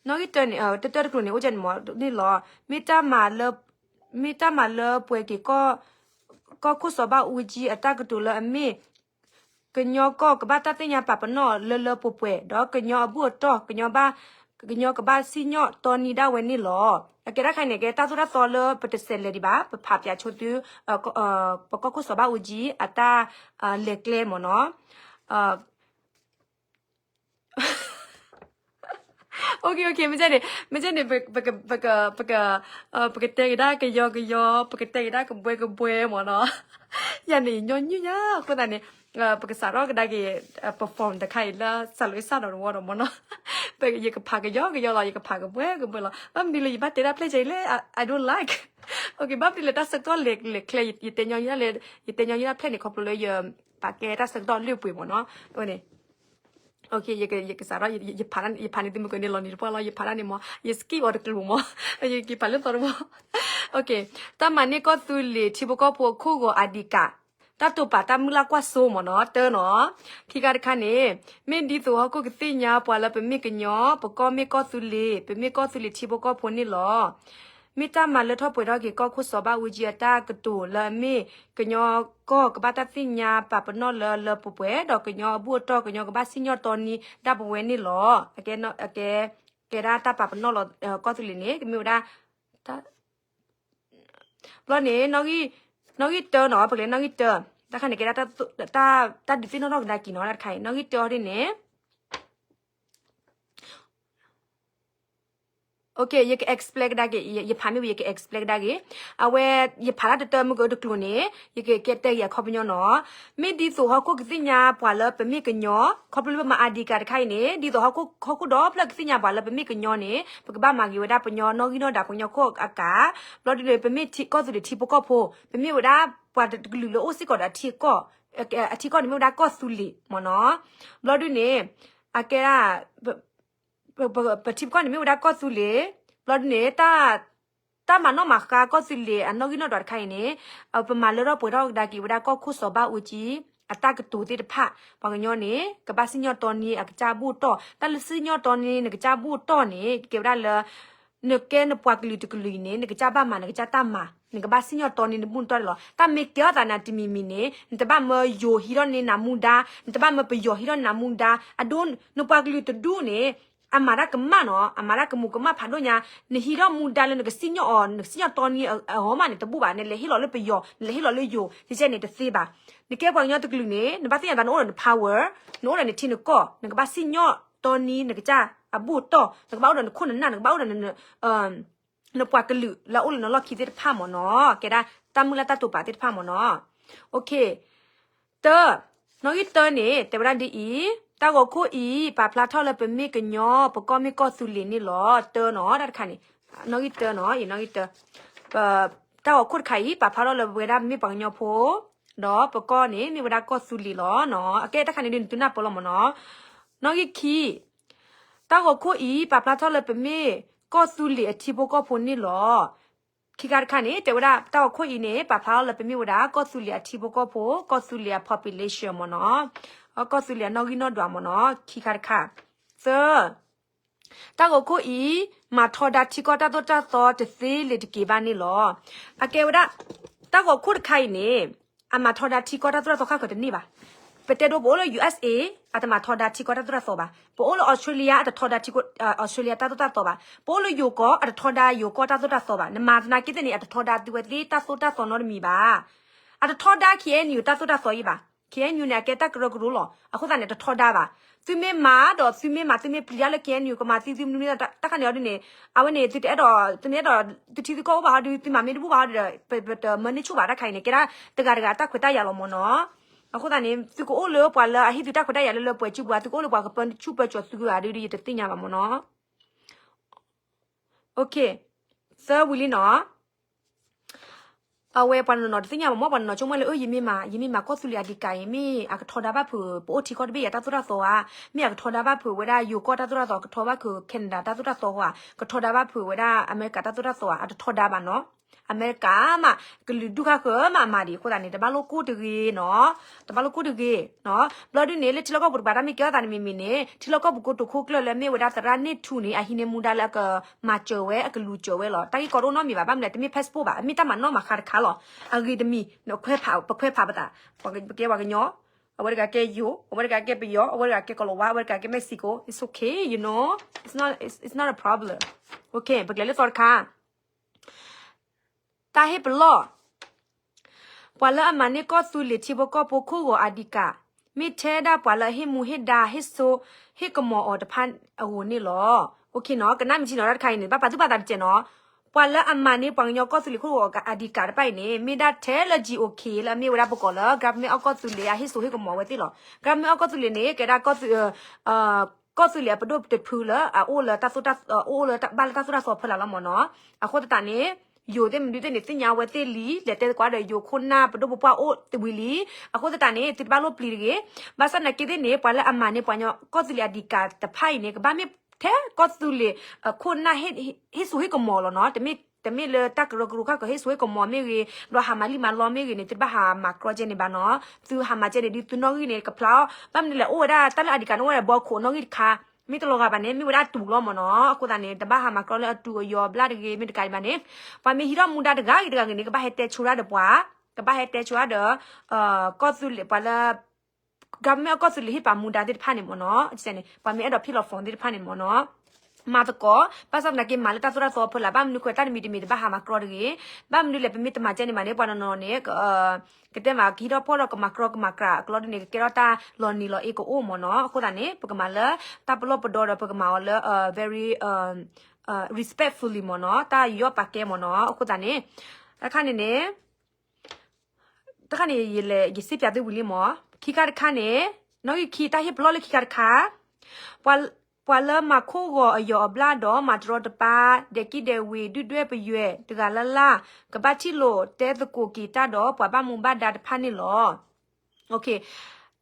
နီၣ်ဂံၢ်တၢန့ၣ် တတၢၢ်တကျိၤန့ၣ် အိၣ်ကဲန့ၣ်မ့ၢ်န့ၣ်လီၤ မ့ၢ်တၢ်မၤလၢ မ့ၢ်တၢ်မၤလၢပှဲၤက့ၤ ကီၢ်ခိၣ်စီၤဘၣ်အူကၠံအတၢ်ကတိၤလၢအမ့ၢ် ကညီကီၢ်ကဘၣ်တၢ်သ့ၣ်ညါပာ်ပနီၣ်လၢလၢပှဲၤပှဲၤ ဒီးကညီအဘူၣ်အတီၢ် ကညီဘၣ် ကညီကဘၣ်စံၣ်ညီၣ်တီနံဒၣ်ဝဲန့ၣ်လီၤ. အကဲတၢ်ခါန့ၣ် ကဲတၢ်သိၣ်တၢ်သီလၢပတဆဲးလဲၤဒံးဘၣ် ပဖးပၠးဆိသု ပကီၢ်ခိၣ်စီၤဘၣ်အူကၠံအတၢ်လဲၤကျဲမ့ၢ်နီၤ OK OK မ့ၢ်န့ၣ် မ့ၢ်န့ၣ် ပက ပက ပကတဲက့ၤဒၣ်ကယီကယီ ပကတဲက့ၤဒၣ်ကဘှဲကဘှဲမ့ၢ်နီၤ ယၤန့ၣ် ညီနုၢ်ညါ အဃိသတးန့ၣ် ပကစးထီၣ်ကဒါက့ၤ perform တခါအံၤလၢ စးလိာ်အ့ၣ်စၢ်ဒီးတဝီဒီးမ့ၢ်နီၤ ယကဖးကယီကယီလီၤ ယကဖးကဘှဲကဘှဲလီၤ ဘၣ်မနုၤလၢယဘၣ်တဲဒၣ်ဖျဲၣ်ကဲအံၤလဲၣ် I don't like OK ဘၣ်မနုၤလၢတၢ်ဆၢကတီၢ်လဲၤလဲၤကျဲ ယတဲညီနုၢ်လၢ ယတဲညီနုၢ်ဒၣ်ဖျဲၣ်န့ၣ် ခီဖျိလၢယပာ်ကဲတၢ်ဆၢကတီၢ်လၢပှဲၤမ့ၢ်နီၤ အဝဲန့ၣ် OK ယကစးထီၣ် ယဖးန့ၢ်သုမုၢ်ကန့ၢ်လီၤနံၤတပှၢ်လီၤ ယဖးဒၣ်န့ၣ်မ့ၢ် ယ skip အီၤတကျိၤမ့ၢ် ယကဖးလၢသီတဝီ OK တၢ်မၤန့ၢ်ကီၢ်သူလ့ၤထံဖိကီၢ်ဖိအခိၣ်ဂီၤအဓိက တၢ်တိာ်ပာ်တၢ်မုၢ်လၢ်ကွၢ်စိမ့ၢ်နီၤ တၢ်နီၤ ခံခါတခါန့ၣ် မ့ၢ်ဒ်သိးဟီၣ်ခိၣ်ကသ့ၣ်ညါပှၤလၢပမ့ၢ်ကညီ ပကီၢ်မ့ၢ်ကီၢ်သူလ့ၤ ပမ့ၢ်ကီၢ်သူလ့ၤထံဖိကီၢ်ဖိန့ၣ်လီၤ မ့ၢ်တၢ်မၤလၢထီၣ်ပှဲၤထီၣ်က့ၤကီၢ်ခိၣ်စီၤဘၣ်အူကၠံအတၢ်ကတိၤလၢအမ့ၢ် ကညီကီၢ်ကဘၣ်တၢ်သ့ၣ်ညါပာ်ပနီၣ်လၢလၢပှဲၤပှဲၤ ဒီးကညီအဘူၣ်အတီၢ်ကညီကဘၣ်စံၣ်ညီၣ်တီနံဒၣ်ပဝဲန့ၣ်လီၤ အကဲ ကဲဒၣ်တၢ်ပာ်ပနီၣ်လီၤ ကီၢ်သူလ့ၤန့ၣ် ကမ့ၢ်ဝဲဒၣ် ဘျီန့ၣ် နီၣ်ဂံၢ်တၢနီၤ ပကလဲၤနီၣ်ဂံၢ်တၢ တၢ်ခါန့ၣ်ကဲဒၣ် တၢ်ဒုးသ့ၣ်နီၣ်ထီၣ်ကဒါက့ၤနီၤ တၢ်တခါအံၤ နီၣ်ဂံၢ်တၢအီၤဒ်န့ၣ် OK ယက explain ကဒါက့ၤ ယဖးမ့ၢ်ဝံၤ ယက explain ကဒါက့ၤ အဝဲ ယဖးဒၣ်တတၢမုၢ်ကတကျိၤန့ၣ် ယကကဲတဲဂ့ၤအခီပညီနီၤ မ့ၢ်ဒ်သိးဟီၣ်ခိၣ်ကသ့ၣ်ညါပှၤလၢပမ့ၢ်ကညီ ခီဖျိလၢပမၤအဓိကတခါအံၤန့ၣ် ဒ်သိးဟီၣ်ခိၣ်ဒီဖျၢၣ်ကသ့ၣ်ညါပှၤလၢပမ့ၢ်ကညီန့ၣ် ပကဘၣ်မၤဂ့ၤဝဲဒၣ်ပညီနီၣ်ဂံၢ်နီၣ်ဒၣ်ပညီခိၣ်အကါ ဘျီဒ်န့ၣ် ပမ့ၢ်ထံကီၢ်သူလ့ၤထံဖိကီၢ်ဖိ ပမ့ၢ်ဝဲဒၣ်ပှၤတကလုာ်လၢအိၣ်စ့ၢ်ကီးဒီးအထံအကီၢ် အထံကီၢ်န့ၣ်မ့ၢ်ဝဲဒၣ်ကီၢ်သူလ့ၤမ့ၢ်နီၤ ဘျီဒ်န့ၣ် အကဲဒၣ် ပထံပကီၢ်န့ၣ်မ့ၢ်ဝဲဒၣ်ကီၢ်သူလ့ၤ ဘျီဒ်န့ၣ် တၢ်မၤနီၣ်မၤဃါကီၢ်သူလ့ၤအနီၣ်ဂံၢ်နီၣ်ဒွးတခါအံၤန့ၣ် ပမၤလၢထီၣ်ပှဲၤထီၣ်ကဒါက့ၤဝဲဒၣ်ကီၢ်ခိၣ်စီၤဘၣ်အူကၠံ အတၢ်ကတိၤသ့ၣ်တဖၣ် ပှၤကညီန့ၣ် ကဘၣ်စံၣ်ညီၣ်တီနံအကစၢ်ဘူၣ်တီၢ် တၢ်လၢစံၣ်ညီၣ်တီနံနကစၢ်ဘူၣ်တီၢ်န့ၣ် ကကဲဝဲဒၣ်လၢ နကဲနပှၤကလုာ်တကလုာ်အံၤန့ၣ် နကစၢ်ဘၣ်မၤ နကစၢ်တၢ်မၤ, နကဘၣ်စံၣ်ညီၣ်တီန့ၢ်နဘူၣ်နတီၢ်န့ၣ်လီၤ. တၢ်မ့ၢ်ကဲထီၣ်သးနၤတမံၤမံၤန့ၣ် နတဘၣ်မၢယိၤဟံးထီၣ်န့ၢ်နၤမူဒါ, နတဘၣ်မၢပယီၤဟံးထီၣ်န့ၢ်နၤမူဒါ, အဒိ နပှၤကလုာ်တဒူၣ်န့ၣ် အမၤတၢ်ကမၣ်နီၤ, အမၤတၢ်ကမူးကမၣ်ဖးဒိၣ်ညါ, နဟံးထီၣ်မူဒါလၢနကစံၣ်ညီၣ်အီၤ, နကစံၣ်ညီၣ်တီန့ၢ်အဂီၢ်မးန့ၣ် တဘူၣ်ဘၣ်, နလဲၤဟ့ၣ်လီၤလၢပယီၤ, နလဲၤဟ့ၣ်လီၤလၢယိၤ, ကဲန့ၣ်တသ့ဘၣ်. နကဲပှၤကညီတကလုာ်န့ၣ် နဘၣ်သ့ၣ်ညါသး နအိၣ်ဒီးန power, နအိၣ်ဒီးနထံနကီၢ်, နကဘၣ်စံၣ်ညီၣ်တီန့ၢ်နကစၢ်အဘူၣ်တီၢ်, နကဘၣ်အိၣ်ဒီးနခိၣ်နနၢ်, နကဘၣ်အိၣ်ဒီးန နပှၤကလုာ်လၢအအိၣ်လၢနလီၢ်ခံသ့ၣ်တဖၣ်မ့ၢ်နီၤ, ကဲဒၣ်တၢ်မုၢ်လၢ်တၢ်တိာ်ပာ်သ့ၣ်တဖၣ်မ့ၢ်နီၤ. တၢ, နီၣ်ဂံၢ်တၢန့ၣ် တဲဝဲဒၣ်ဒ်အံၤ, တၢ်ဂီၤခိၣ်အံၤ ပာ်ဖျါထီၣ်လၢပမ့ၢ်ကညီ, ပကီၢ်မ့ၢ်ကီၢ်သူလ့ၤန့ၣ်လီၤ. တၢနီၤ, တၢ်တခါန့ၣ်, နီၣ်ဂံၢ်တၢနီၤ, အံၤနီၣ်ဂံၢ်တၢ, တၢ်ဂီၤခိၣ်တခါအံၤ ပာ်ဖျါထီၣ်လၢပဝဲဒၣ်မ့ၢ်ပှၤကညီဖိ, ဒီးပကီၢ်န့ၣ် မ့ၢ်ဝဲဒၣ်ကီၢ်သူလ့ၤလီၤ. အကဲတၢ်တခါန့ၣ်ဒုး နသုနၢ်ပၢၢ်လီၤမ့ၢ်နီၤ. နီၣ်ဂံၢ်ခံ, တၢ်ဂီၤခိၣ်အံၤ ပာ်ဖျါထီၣ်လၢပမ့ၢ်ကီၢ်သူလ့ၤအထံဖိကီၢ်ဖိန့ၣ်လီၤ. ခံခါတခါန့ၣ် တဲဝဲဒၣ် တၢ်ဂီၤခိၣ်အံၤန့ၣ် ပာ်ဖျါထီၣ်လၢပမ့ၢ်ဝဲဒၣ် ကီၢ်သူလ့ၤအထံဖိကီၢ်ဖိ, ကီၢ်သူလ့ၤအ population မ့ၢ်နီၤ, ကီၢ်သူလ့ၤအနီၣ်ဂံၢ်နီၣ်ဒွးမ့ၢ်နီၤ, ခံခါတခါ. သၢ, တၢ်ဂီၤခိၣ်အံၤ မၤထီဒါထံကီၢ်တၢ်သိၣ်တၢ်သီတသ့လၢၤတက့ၤဘၣ်န့ၣ်လီၤ. အကဲဝဲဒၣ် တၢ်ဂီၤခိၣ်တခါအံၤန့ၣ် အမၤထီဒါထံကီၢ်တၢ်သိၣ်တၢ်သီခါဃၢၤတန့ၢ်ဘၣ်. ပတဲဒိ ပအိၣ်လၢ ယူၢ်အဲးစ့ၣ်အ့ အတမၤထီဒါထံကီၢ်တၢ်သိၣ်တၢ်သီဘၣ်. ပအိၣ်လၢ Australia အတထီဒါထံကီၢ်, Australia တၢ်သိၣ်တၢ်သီဘၣ်. ပအိၣ်လၢယိၤကီၢ် အတထီဒါယိၤကီၢ်တၢ်သိၣ်တၢ်သီဘၣ်. နမၤသနာ်က့သ့ၣ်န့ၣ် အတထီဒါသုဝဲသ့ၣ်တၢ်သိၣ်တၢ်သီနီတမံၤဘၣ်. အတထီဒါ KNU တၢ်သိၣ်တၢ်သီအံၤဘၣ်. KNU န့ၣ် အကဲတၢ်ကရၢကရိလီၤ. အဃိသတးန့ၣ် တထီဒါဘၣ်. သုမ့ၢ်မၤဒီး သုမ့ၢ်မၤ သုမ့ၢ်ပျံၤတၢ်လၢ KNU ကမၤသံသုမနုၤမနုၤ တၢ်ခါန့ၣ်အီၤဒ်န့ၣ် အဝဲန့ၣ် သုတအဲၣ်ဒိး သုမ့ၢ်အဲၣ်ဒိး သုထံသုကီၢ်အိၣ်ဘၣ်ဟီဒုး သုမၤမ့ၢ်တဘူၣ်ဘၣ်ဟီဒုးဒီး ပတမၢန့ၢ်ဆူၣ်ဘၣ် တၢ်ခါအံၤန့ၣ် ကဲဒၣ်တဂၤတဂၤတၢ်ခွဲးတၢ်ယာ်လီၤမ့ၢ်နီၤ. အဃိသတးန့ၣ် သုကအိၣ်လၢပှၤလၢအဟ့ၣ်သုတၢ်ခွဲးတၢ်ယာ်လၢလၢပှဲၤပှဲၤ ပှၤသုကအိၣ်လၢပှၤကပၢဆူၣ်ပၢစိးသုဂၤဒုး ယတသ့ၣ်ညါဘၣ်မ့ၢ်နီၤ. သၢဝံၤလံနီၤ. အဝဲပှၤနီၢ်နီၢ်တသ့ၣ်ညါဘၣ်မ့ၢ် ပှၤနီၢ်နီၢ်ဆိကမိၣ်လၢ အၢ ယမ့ၢ်မၤ ယမ့ၢ်မၤကီၢ်သူလ့ၤအဒံးကးအံၤ မ့ၢ်အကထီဒါဘၣ်ဖုး ပအိၣ်ထံကီၢ်တဘ့ၣ်ယၤတၢ်သိၣ်တၢ်သီဧါ, မ့ၢ်အကထီဒါဘၣ်ဖုးဝဲဒၣ်ယိၤကီၢ်တၢ်သိၣ်တၢ်သီ ကထီဒါဘၣ်ဖုး Canada တၢ်သိၣ်တၢ်သီဧါ, ကထီဒါဘၣ်ဖုးဝဲဒၣ်အမဲရကၤတၢ်သိၣ်တၢ်သီဧါ, အတထီဒါဘၣ်နီၤ. အမဲရကၤမး ကလုာ်ဒူၣ်ဃၣ်ဃၢၤမးမးဒံးအဃိသတးန့ၣ် တဘၣ်လိာ်ကိၢ်တဂ့ၤနီၤ, တဘၣ်လိာ်ကိၢ်တဂ့ၤ. ဘျီဒုန့ၣ် လၢထံလီၢ်ကီၢ်ပူၤတပၤတၢ်မ့ၢ်ကဲထီၣ်သးတမံၤမံၤန့ၣ် ထံလီၢ်ကီၢ်ပူၤကိတိာ်ခိၣ်ကျၢၢ်လၢမ့ၢ်ဝဲဒၣ်သရၣ်န့ၣ်ထူန့ၣ် အဟံးန့ၢ်မူဒါလၢအကမၤစၢၤဝဲ အကလူၤစၢၤဝဲလီၤ. တၢ်ဂ့ၢ်ကီတအိၣ်နီတမံၤဘၣ်, ဘၣ်မနုၤလဲၣ် တမ့ၢ် passport ဘၣ်, အမ့ၢ်တၢ်မၤနီၣ်မၤဃါတခါလီၤ. အဂ့ၤတမံၤ ပခွဲးဖးပသး, ပကဲပှၤကညီ, အဝဲတဂၤကဲယိၤ, အဝဲတဂၤကဲပယီၤ, အဝဲတဂၤကဲကီၢ်လီၤဝါ, အဝဲတဂၤကဲ Mexico, it's okay, you know, it's not, it's not a problem. ပကလဲၤလၢသီတခါ တၢ်ဟ့ၣ်ပလီၢ်, ပှၤလၢအမၤန့ၢ်ကီၢ်သူလ့ၤထံဖိကီၢ်ဖိခိၣ်ဂီၤအဒံးကး, မ့ၢ်ထဲဒၣ်ပှၤလၢအဟ့ၣ်မူဟ့ၣ်ဒါ ဟ့ၣ်စိဟ့ၣ်ကမီၤအီၤတဖၣ်အဂီၢ်န့ၣ်လီၤ. ကနၣ်မ့ၢ်ထံနီၤ တၢ်တခါအံၤန့ၣ် ဘၣ်ပာ်သူၣ်ပာ်သးတစဲးနီၤ, ပှၤလၢအမၤန့ၢ်ပှၤကညီကီၢ်သူလ့ၤခိၣ်ဂီၤအဒံးကးတဖၣ်အံၤန့ၣ် မ့ၢ်ဒၣ်ထဲလၢ G O K လၢအမ့ၢ်ဝဲဒၣ်ပကိးလၢ government of ကီၢ်သူလ့ၤ အဟ့ၣ်စိဟ့ၣ်ကမီၤဝဲသ့ၣ်လီၤ. government of ကီၢ်သူလ့ၤန့ၣ် ကဲဒၣ် ကီၢ်သူလ့ၤအပဒိၣ်တဖုလၢအအိၣ်လၢတၢ်သိၣ်တၢ်သီ, အိၣ်လၢဘၣ်လၢတၢ်သိၣ်တၢ်သီဖီလာ်လီၤမ့ၢ်နီၤ. အဃိသတးန့ၣ် ယိၤသ့ၣ်မနုၤသ့ၣ်န့ၣ် သ့ၣ်ညါဝဲသ့ၣ်လံ, လဲၤတဲသကိးဒီးယိၤခိၣ်နၢ်ပဒိၣ်ပပှၢ်အိၣ်ဝံၤလံ. အဃိသတးန့ၣ် သုတဘၣ်လိၣ်ပျံၤတဂ့ၤ. ဘၣ်ဆၣ်သနာ်က့သ့ၣ်န့ၣ် ပှၤလၢအမၤန့ၢ်ပှၤကညီကီၢ်သူလ့ၤအဒံးကးတဖၣ်အံၤန့ၣ် ကဘၣ်မ့ၢ်ထဲကီၢ်သူလ့ၤခိၣ်နၢ် ဟ့ၣ်စိဟ့ၣ်ကမီၤလီၤနီၤ. တမ့ၢ်လၢတၢ်ကရၢကရိခါကဟ့ၣ်စိဟ့ၣ်ကမီၤမ့ၢ်ဂ့ၤ, ဒီးဟးမၤလံာ်မၤလီမ့ၢ်ဂ့ၤန့ၣ် သုတဘၣ်ဟးမၤကြီကဲန့ၣ်ဘၣ်နီၤ. သုဟးမၤကဲန့ၣ်ဒုး သုနီၣ်ဂံၢ်န့ၣ် ကဖျါအီၤ, ဘၣ်မနုၤလဲၣ် အိၣ်ဝဲဒၣ်တၢ်လၢအဒံးကးန့ၣ် အိၣ်ဝဲဒၣ်ဘီခိၣ်နီၣ်ဂံၢ်တခါ, မ့ၢ်တလီၤဂာ်ဘၣ်န့ၣ် မ့ၢ်ဝဲဒၣ်အတူးလီၤမ့ၢ်နီၤ. အဃိသတးန့ၣ် တဘၣ်ဟးမၤကြီလၢအတူးအယီၤဘျါတဂ့ၤ, မ့ၢ်တကးဒံးဘၣ်န့ၣ် ပှၤမ့ၢ်ဟံးထီၣ်မူဒါတဂၤဂ့ၤတဂၤဂ့ၤန့ၣ် ကဘၣ်ဟဲတဲဆိဒၣ်ဒီးပှၤ, ကဘၣ်ဟဲတဲဆိဒၣ်ဒီး ကီၢ်သူလ့ၤပှၤလၢ government ကီၢ်သူလ့ၤဟ့ၣ်ပာ်မူဒါသ့ၣ်တဖၣ်န့ၣ်မ့ၢ်နီၤ, ပှၤမ့ၢ်အဲၣ်ဒိးဖံးလီၤ form သ့ၣ်တဖၣ်န့ၣ်မ့ၢ်နီၤ, မၤသကိး, ဘၣ်ဆၣ်သနာ်က့ မၤလၢတၢ်သိၣ်တၢ်သီဖီလာ်, ဘၣ်မနုၤဃိ တၢ်တမံၤတမံၤတဘၣ်ဟးမၤကြီတဂ့ၤ, ဘၣ်မနုၤလဲၣ် ပမ့ၢ်တမၤကဲန့ၣ်ဘၣ်န့ၣ် ပှၤနီၢ်နီၢ်န့ၣ် ကတဲမး ကဟံးထီၣ်ဖီၣ်ထီၣ် ကမၤကြီကမၤကြီအကျိၤဒ်န့ၣ် ကကဲထီၣ်တၢ်လီၤနံၤလီၤအ့ကအိၣ်မ့ၢ်နီၤ, အဃိသတးန့ၣ် ပကမၤလၢတၢ်ပလီၢ်ပဒီဒီး ပကမၤအီၤလၢ very respectfully မ့ၢ်နီၤ, တၢ်ယူးယီၣ်ပာ်ကဲမ့ၢ်နီၤ, အဃိသတးန့ၣ် တခါန့ၣ်န့ၣ် တခါန့ၣ် ယလဲၤ ယစံးပၠးသုဝံၤလံမ့ၢ်, ခံခါတခါန့ၣ်, နီၣ်ဂံၢ်ခံ တၢ်ဟ့ၣ်ပလီၢ်လၢခံခါတခါ, ပှၤလၢမၤခိၣ်ဂီၤအယီၤအဘျၣ်ဒီး မၤတရီတပါ ဒဲးကံဒဲးဝ့ၤ ဒုၣ်ဒွဲၣ်ပယွဲၢ် တဂၤလၢ်လၢ် ကဘၣ်ထံၣ်လိာ်တဲသကိးက့ၤတၢ်ဒီး ပှၤဘၣ်မူဘၣ်ဒါတဖၣ်န့ၣ်လီၤ.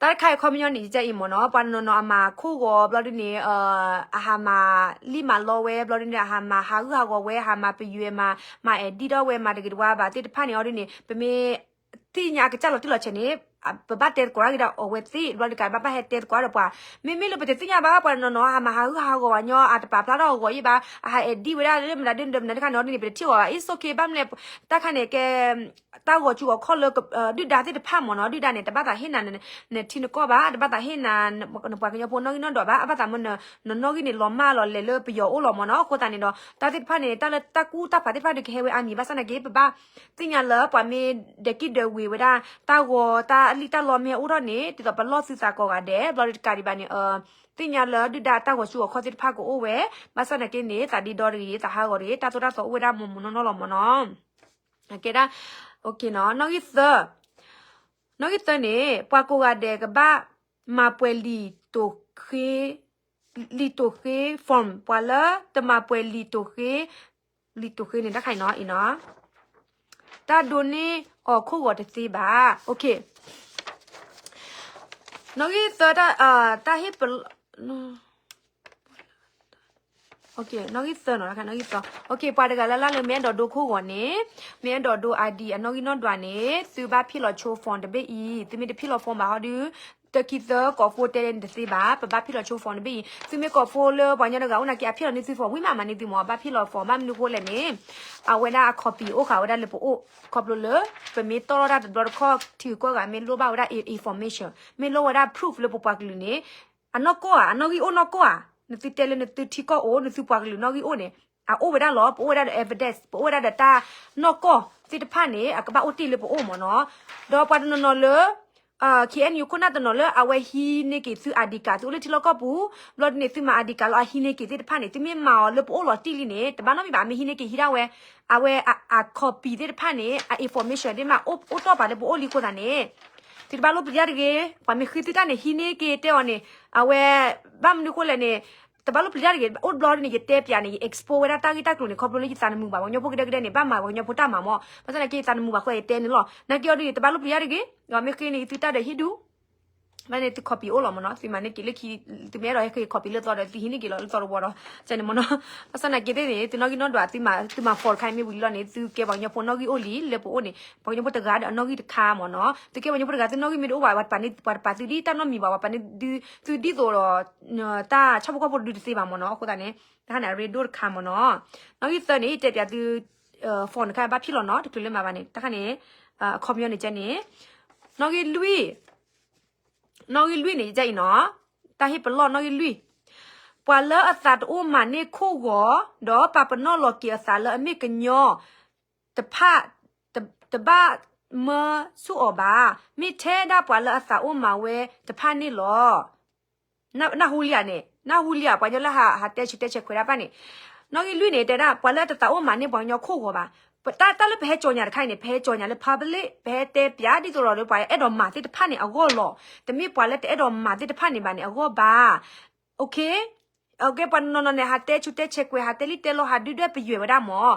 တၢ်တခါအံၤ ခီပညီန့ၣ် ယကအံၤမ့ၢ်နီၤ, ပှၤနီၢ်နီၢ်အမၤခိၣ်ဂီၤဘျီဒ်န့ၣ် အဟးမၤလံၣ်မၤလီဝဲဘျီဒ်န့ၣ် အဟးမၤဟးဂူာ်ဟးဂီၤဝဲ ဟးမၤပယွဲၢ်မၤ မၤအဲၣ်ဒံၣ်ထီၣ်ဝဲ မၤတဂ့ၤတဝါဘၣ်သ့ၣ်တဖၣ်န့ၣ်အီၤဒ်န့ၣ် ပမ့ၢ်သ့ၣ်ညါအကစၢ်လီၤတံၢ်လီၤဆဲးန့ၣ် ပဘၣ်တဲသကိးတၢ်ဂ့ၤဒၣ်အဝဲသ့ၣ် ဘျီတကးဘၣ်ဘၣ်ဟဲတဲသကိးဒီးပှၤ မ့မ့ၢ်လၢပတသ့ၣ်ညါဘၣ် ပှၤနီၤနီၤ ဟးမၤဟးဟုဟးဂီၤဝဲညီ အတပာ်ဖျါထီၣ်အဂီၤယံၣ်ဘၣ် အဟးအဲၣ်ဒိးဝဲဒၣ်လၢမနုၤဒ်မနုၤတခါနီၤဒ်န့ၣ် ပတထံၣ်အီၤဘၣ် it's okay ဘၣ်မနုၤလဲၣ် တၢ်ခါန့ၣ်ကဲ တၢ်ဂီၤစူးဂီၤခီၣ်လၢ ဒုၣ်ဒါသ့ၣ်တဖၣ်မ့ၢ်နီၤ ဒုၣ်ဒါန့ၣ် တဘၣ်သးဟ့ၣ်နၤ နထံနကီၢ်ဘၣ် တဘၣ်သးဟ့ၣ်နၤ နပှၤကညီဖိနီၣ်ဂံၢ်နီၣ်ဒွးဘၣ် အဘၣ်သးမ့ၢ်နနီၣ်ဂံၢ်န့ၣ် လီၤမၢ်လီၤလဲၤလၢပယီၤအိၣ်လီၤမ့ၢ်နီၤ အဃိသတးန့ၣ်ဒီး တၢ်သ့ၣ်တဖၣ်န့ၣ် တၢ်လၢတၢ်ကူတၢ်ဖးသ့ၣ်တဖၣ်ဒုးကဟဲဝဲအါမံၤ ဘၣ်ဆၣ်သနာ်က့ ပဘၣ်သ့ၣ်ညါလၢပှၤမ့ၢ်ဒဲးကံၣ်ဒဲးဝ့ၤဝဲဒၣ် တၢ်ဂီၤတၢ်လံၣ်တၢ်လီမ့ၢ်ဟဲအိၣ်ထီၣ်န့ၣ် ဒ်သိးပလီၢ်သုသးကိးဂၤဒဲး ဘျီဒုးတကးဒံးဘၣ်န့ၣ် သ့ၣ်ညါလၢဒုၣ်ဒါတၢ်ဂီၤစူးဂီၤခီၣ်သ့ၣ်တဖၣ်ကအိၣ်ဝဲ ဘၣ်ဆၣ်သနာ်က့န့ၣ် သးဒ့ဒီတဂ့ၤ သးဟးဂီၤတဂ့ၤ တၢ်သိၣ်တၢ်သီအိၣ်ဝဲဒၣ်မ့ၢ်မ့ၢ်နီၢ်နီၢ်လီၤမ့ၢ်နီၤ ကဲဒၣ် နီၣ်ဂံၢ်သၢ နီၣ်ဂံၢ်သၢန့ၣ် ပှၤကိးဂၤဒဲးကဘၣ်မၤပှဲၤလံာ်တိာ်ဃ့ လံာ်တိာ်ဃ့ form ပှၤလၢတမၤပှဲၤလံာ်တိာ်ဃ့ လံာ်တိာ်ဃ့န့ၣ် တၢ်ခါအံၤနီၤ အံၤနီၤ တၢ်ဒိးန့ၢ်အီၤခိၣ်ဂီၤတသ့ဘၣ် okay နီၣ်ဂံၢ်သၢ တၢ်ဟ့ၣ်ပ နီၣ်ဂံၢ်သၢနီၤ နီၣ်ဂံၢ်သၢ okay ပှၤတဂၤလၢ်လၢ်လၢ မ့ၢ်အဲၣ်ဒိးဒိခိၣ်ဂီၤန့ၣ် မ့ၢ်အဲၣ်ဒိးဒိ ID အနီၣ်ဂံၢ်နီၣ်ဒွးန့ၣ် သုဘၣ်ဖ့ၣ်လီၤဆိ form တဘ့ၣ်အံၤ သုမ့ၢ်တဖ့ၣ်လီၤ form ဘၣ်ဟီဒု တခံသၢကိးဖိတဲန့ၣ်တသ့ဘၣ် ပဘၣ်ဖ့ၣ်လီၤဆိ form တဘ့ၣ်အံၤ သုမ့ၢ်ကိးဖိလၢပှၤကညီတဂၤအိၣ်နာ်က့ အဖ့ၣ်လီၤန့ၢ်သု form ဝံၤမးမၤန့ၢ်သုမ့ၢ် ဘၣ်ဖ့ၣ်လီၤ form ဘၣ်မနုၤဃိလဲၣ်န့ၣ် အဝဲဒၣ်အ copy အိၣ်ဃာ်ဝဲဒၣ်လၢပအိၣ် ခီဖျိလၢ ပမ့ၢ်တီၣ်ထီၣ်တၢ်တဘျီတခီၣ် ထံဂုၤကီၢ်ဂၤမ့ၢ်လိၣ်ဘၣ်ဝဲဒၣ် information မ့ၢ်လိၣ်ဝဲဒၣ် proof လၢပပှၤကလုာ်န့ၣ် အနီၢ်ကီၢ်ဧါ အနီၣ်ဂံၢ်အိၣ်နီၢ်ကီၢ်ဧါ နသုတဲလၢနသုထံကီၢ်အိၣ် နသုပှၤကလုာ်နီၣ်ဂံၢ်အိၣ်န့ၣ် အအိၣ်ဝဲဒၣ်လီၤ ပအိၣ်ဝဲဒၣ်ဒီး evidence ပအိၣ်ဝဲဒၣ်ဒီးတၢ်နီၢ်ကီၢ်သ့ၣ်တဖၣ်န့ၣ် အကဘၣ်အိၣ်တ့ၢ်လၢပအိၣ်မ့ၢ်နီၤ ဒီးပှၤတနီၤနီၤလၢ KNU ခိၣ်နၢ်တနီၤလၢအဝဲဟံးန့ၢ်က့ၤသု ID card သုအိၣ်လၢထံလီၢ်ကီၢ်ပူၤ ဘျီဒ်န့ၣ် သုမၤ ID card လီၤ အဟံးန့ၢ်က့ၤသ့ၣ်တဖၣ်န့ၣ် သုမ့ၢ်မၤအီၤလၢပအိၣ်လီၤတံၢ်လံန့ၣ် တဘၣ်နီတမံၤဘၣ် မ့ၢ်ဟံးန့ၢ်က့ၤဟံးဒၣ်ဝဲ အဝဲအ copy သ့ၣ်တဖၣ်န့ၣ် အ information သ့ၣ်တဖၣ် အိၣ်တီၢ်ပာ်လၢပအိၣ်လံအဃိသတးန့ၣ် သုတဘၣ်လိၣ်ပျံၤတၢ်တဂ့ၤ ပှၤမ့ၢ်ဃ့သုတၢ်န့ၣ် ဟံးန့ၢ်က့ၤတဲအီၤန့ၣ် အဝဲ ဘၣ်မနုၤဃိလဲၣ်န့ၣ် တဘၣ်လိၣ်ပျံၤတၢ်တဂ့ၤ အိၣ်တဘျီဒ်န့ၣ် ယတဲပျးန့ၣ် ယ expose ဝဲဒၣ်တၢ်ဂ့ၢ်တၢ်ကျိၤန့ၣ် ခီဖျိလၢယသးနမုာ်ဘၣ် ပှၤကညီဖိကဒဲကဒဲန့ၣ် ဘၣ်မၤပှၤကညီဖိတၢ်မၤမ့ၢ် ဘၣ်ဆၣ်သနာ်က့ ယသးနမုာ်ဘၣ်ဃိ ယတဲန့ၣ်လီၤ နာ်က့အီၤဒ်န့ၣ် တဘၣ်လိၣ်ပျံၤတၢ်တဂ့ၤ ဒီးမ့ၢ်ဃ့န့ၣ် ယသုတၢ်ဒီးဟ့ၣ်ဒု ဘၣ်န့ၣ် သု copy အိၣ်လီၤမ့ၢ်နီၤ သုမၤန့ၢ်က့ၤလၢခံ သုမ့ၢ်အဲၣ်ဒိးဟဲဃ့ copy လၢသီဒီး သုဟံးန့ၢ်က့ၤလီၤလၢသီတဝီဒီး ကန့ၣ်မ့ၢ်နီၤ ဘၣ်ဆၣ်သနာ်က့သ့ၣ်န့ၣ် သုနီၣ်ဂံၢ်နီၣ်ဒွး သုမၤ form တခါမ့ၢ်ဝံၤလီၤန့ၣ် သုကဲပှၤကညီဖိနီၣ်ဂံၢ်အိၣ်လံ လၢပအိၣ်န့ၣ် ပှၤကညီဖိတဂၤဒီးအနီၣ်ဂံၢ်တခါမ့ၢ်နီၤ သုကဲပှၤကညီဖိတဂၤ သုနီၣ်ဂံၢ်မ့ၢ်တအိၣ်ဘၣ် ပှၤတပာ်သုဒ်တၢ်နီတမံၤဘၣ် ပှၤပာ်န့ၢ်သုဒ်သိးဒီး တၢ်ဆၣ်ဖိကီၢ်ဖိတဒုတသ့ဘၣ်မ့ၢ်နီၤ အဃိသတးန့ၣ် အရ့ဒိၣ်တခါမ့ၢ်နီၤ နီၣ်ဂံၢ်သၢန့ၣ် တဲပျးသု form တခါဘၣ်ဖံးလီၤနီၤ တချုးလၢမၤဘၣ်န့ၣ် တခါန့ၣ် အခီပညီန့ၣ်ကဲန့ၣ် နီၣ်ဂံၢ်လွံၢ် နီၣ်ဂံၢ်လွံၢ်န့ၣ် ယကအံၤနီၤ တၢ်ဟ့ၣ်ပလီၢ်နီၣ်ဂံၢ်လွံၢ် ပှၤလၢအသးတအိၣ်မၤန့ၢ်ခိၣ်ဂီၤ ဒီးပာ်ပနီၣ်လီၤက့ၤအသးလၢအမ့ၢ်ကညီတဖၣ် တဘၣ်မၢဆူၣ်အီၤဘၣ်. မ့ၢ်ထဲဒၣ်ပှၤလၢအသးအိၣ်မၤဝဲတဖၣ်န့ၣ်လီၤ. နၢ်ဟူလံဧါန့ၣ်, နၢ်ဟူလံဧါ ပှၤကညီလၢဟးတဲဆူးတဲဆဲးခွဲးတၢ်တဖၣ်န့ၣ်, နီၣ်ဂံၢ်လွံၢ်န့ၣ် တဲဒၣ် ပှၤလၢတသးအိၣ်မၤန့ၢ်ပှၤကညီခိၣ်ဂီၤဘၣ်. တၢ်လၢပဟဲကြော်ညာတခါအံၤန့ၣ် ပဟဲကြော်ညာလၢ public ပဟဲတဲပျးဒ်သိးဒီးလၢပှၤအဲၣ်ဒိးမၤသ့ၣ်တဖၣ်န့ၣ်အဂီၢ်လီၤ. တမ့ၢ်ပှၤလၢတအဲၣ်ဒိးမၤသ့ၣ်တဖၣ်န့ၣ်ဘၣ်န့ၣ်အဂီၢ်ဘၣ်. ပှၤနီၢ်နီၢ်န့ၣ် ဟးတဲဆူးတဲဆဲးခွဲး ဟးတဲလံၣ်တဲလီ ဟးဒုၣ်ဒွဲၣ်ပယွဲၢ်ဝဲဒၣ်မၢ်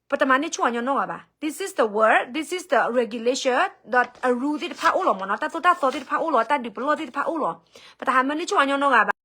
ပတမၤန့ၢ်ဆူၣ်အညီနီတဂၤဘၣ်. This is the word, this is the regulation, ဒီးအ rule သ့ၣ်တဖၣ်အိၣ်လီၤမၢ်နီၤ, တၢ်သိၣ်တၢ်သီသ့ၣ်တဖၣ်အိၣ်လီၤ, တၢ်ဒုးပလီၢ်သ့ၣ်တဖၣ်အိၣ်လီၤ. ပတဟးမၤန့ၢ်ဆူၣ်အညီနီတဂၤဘၣ်.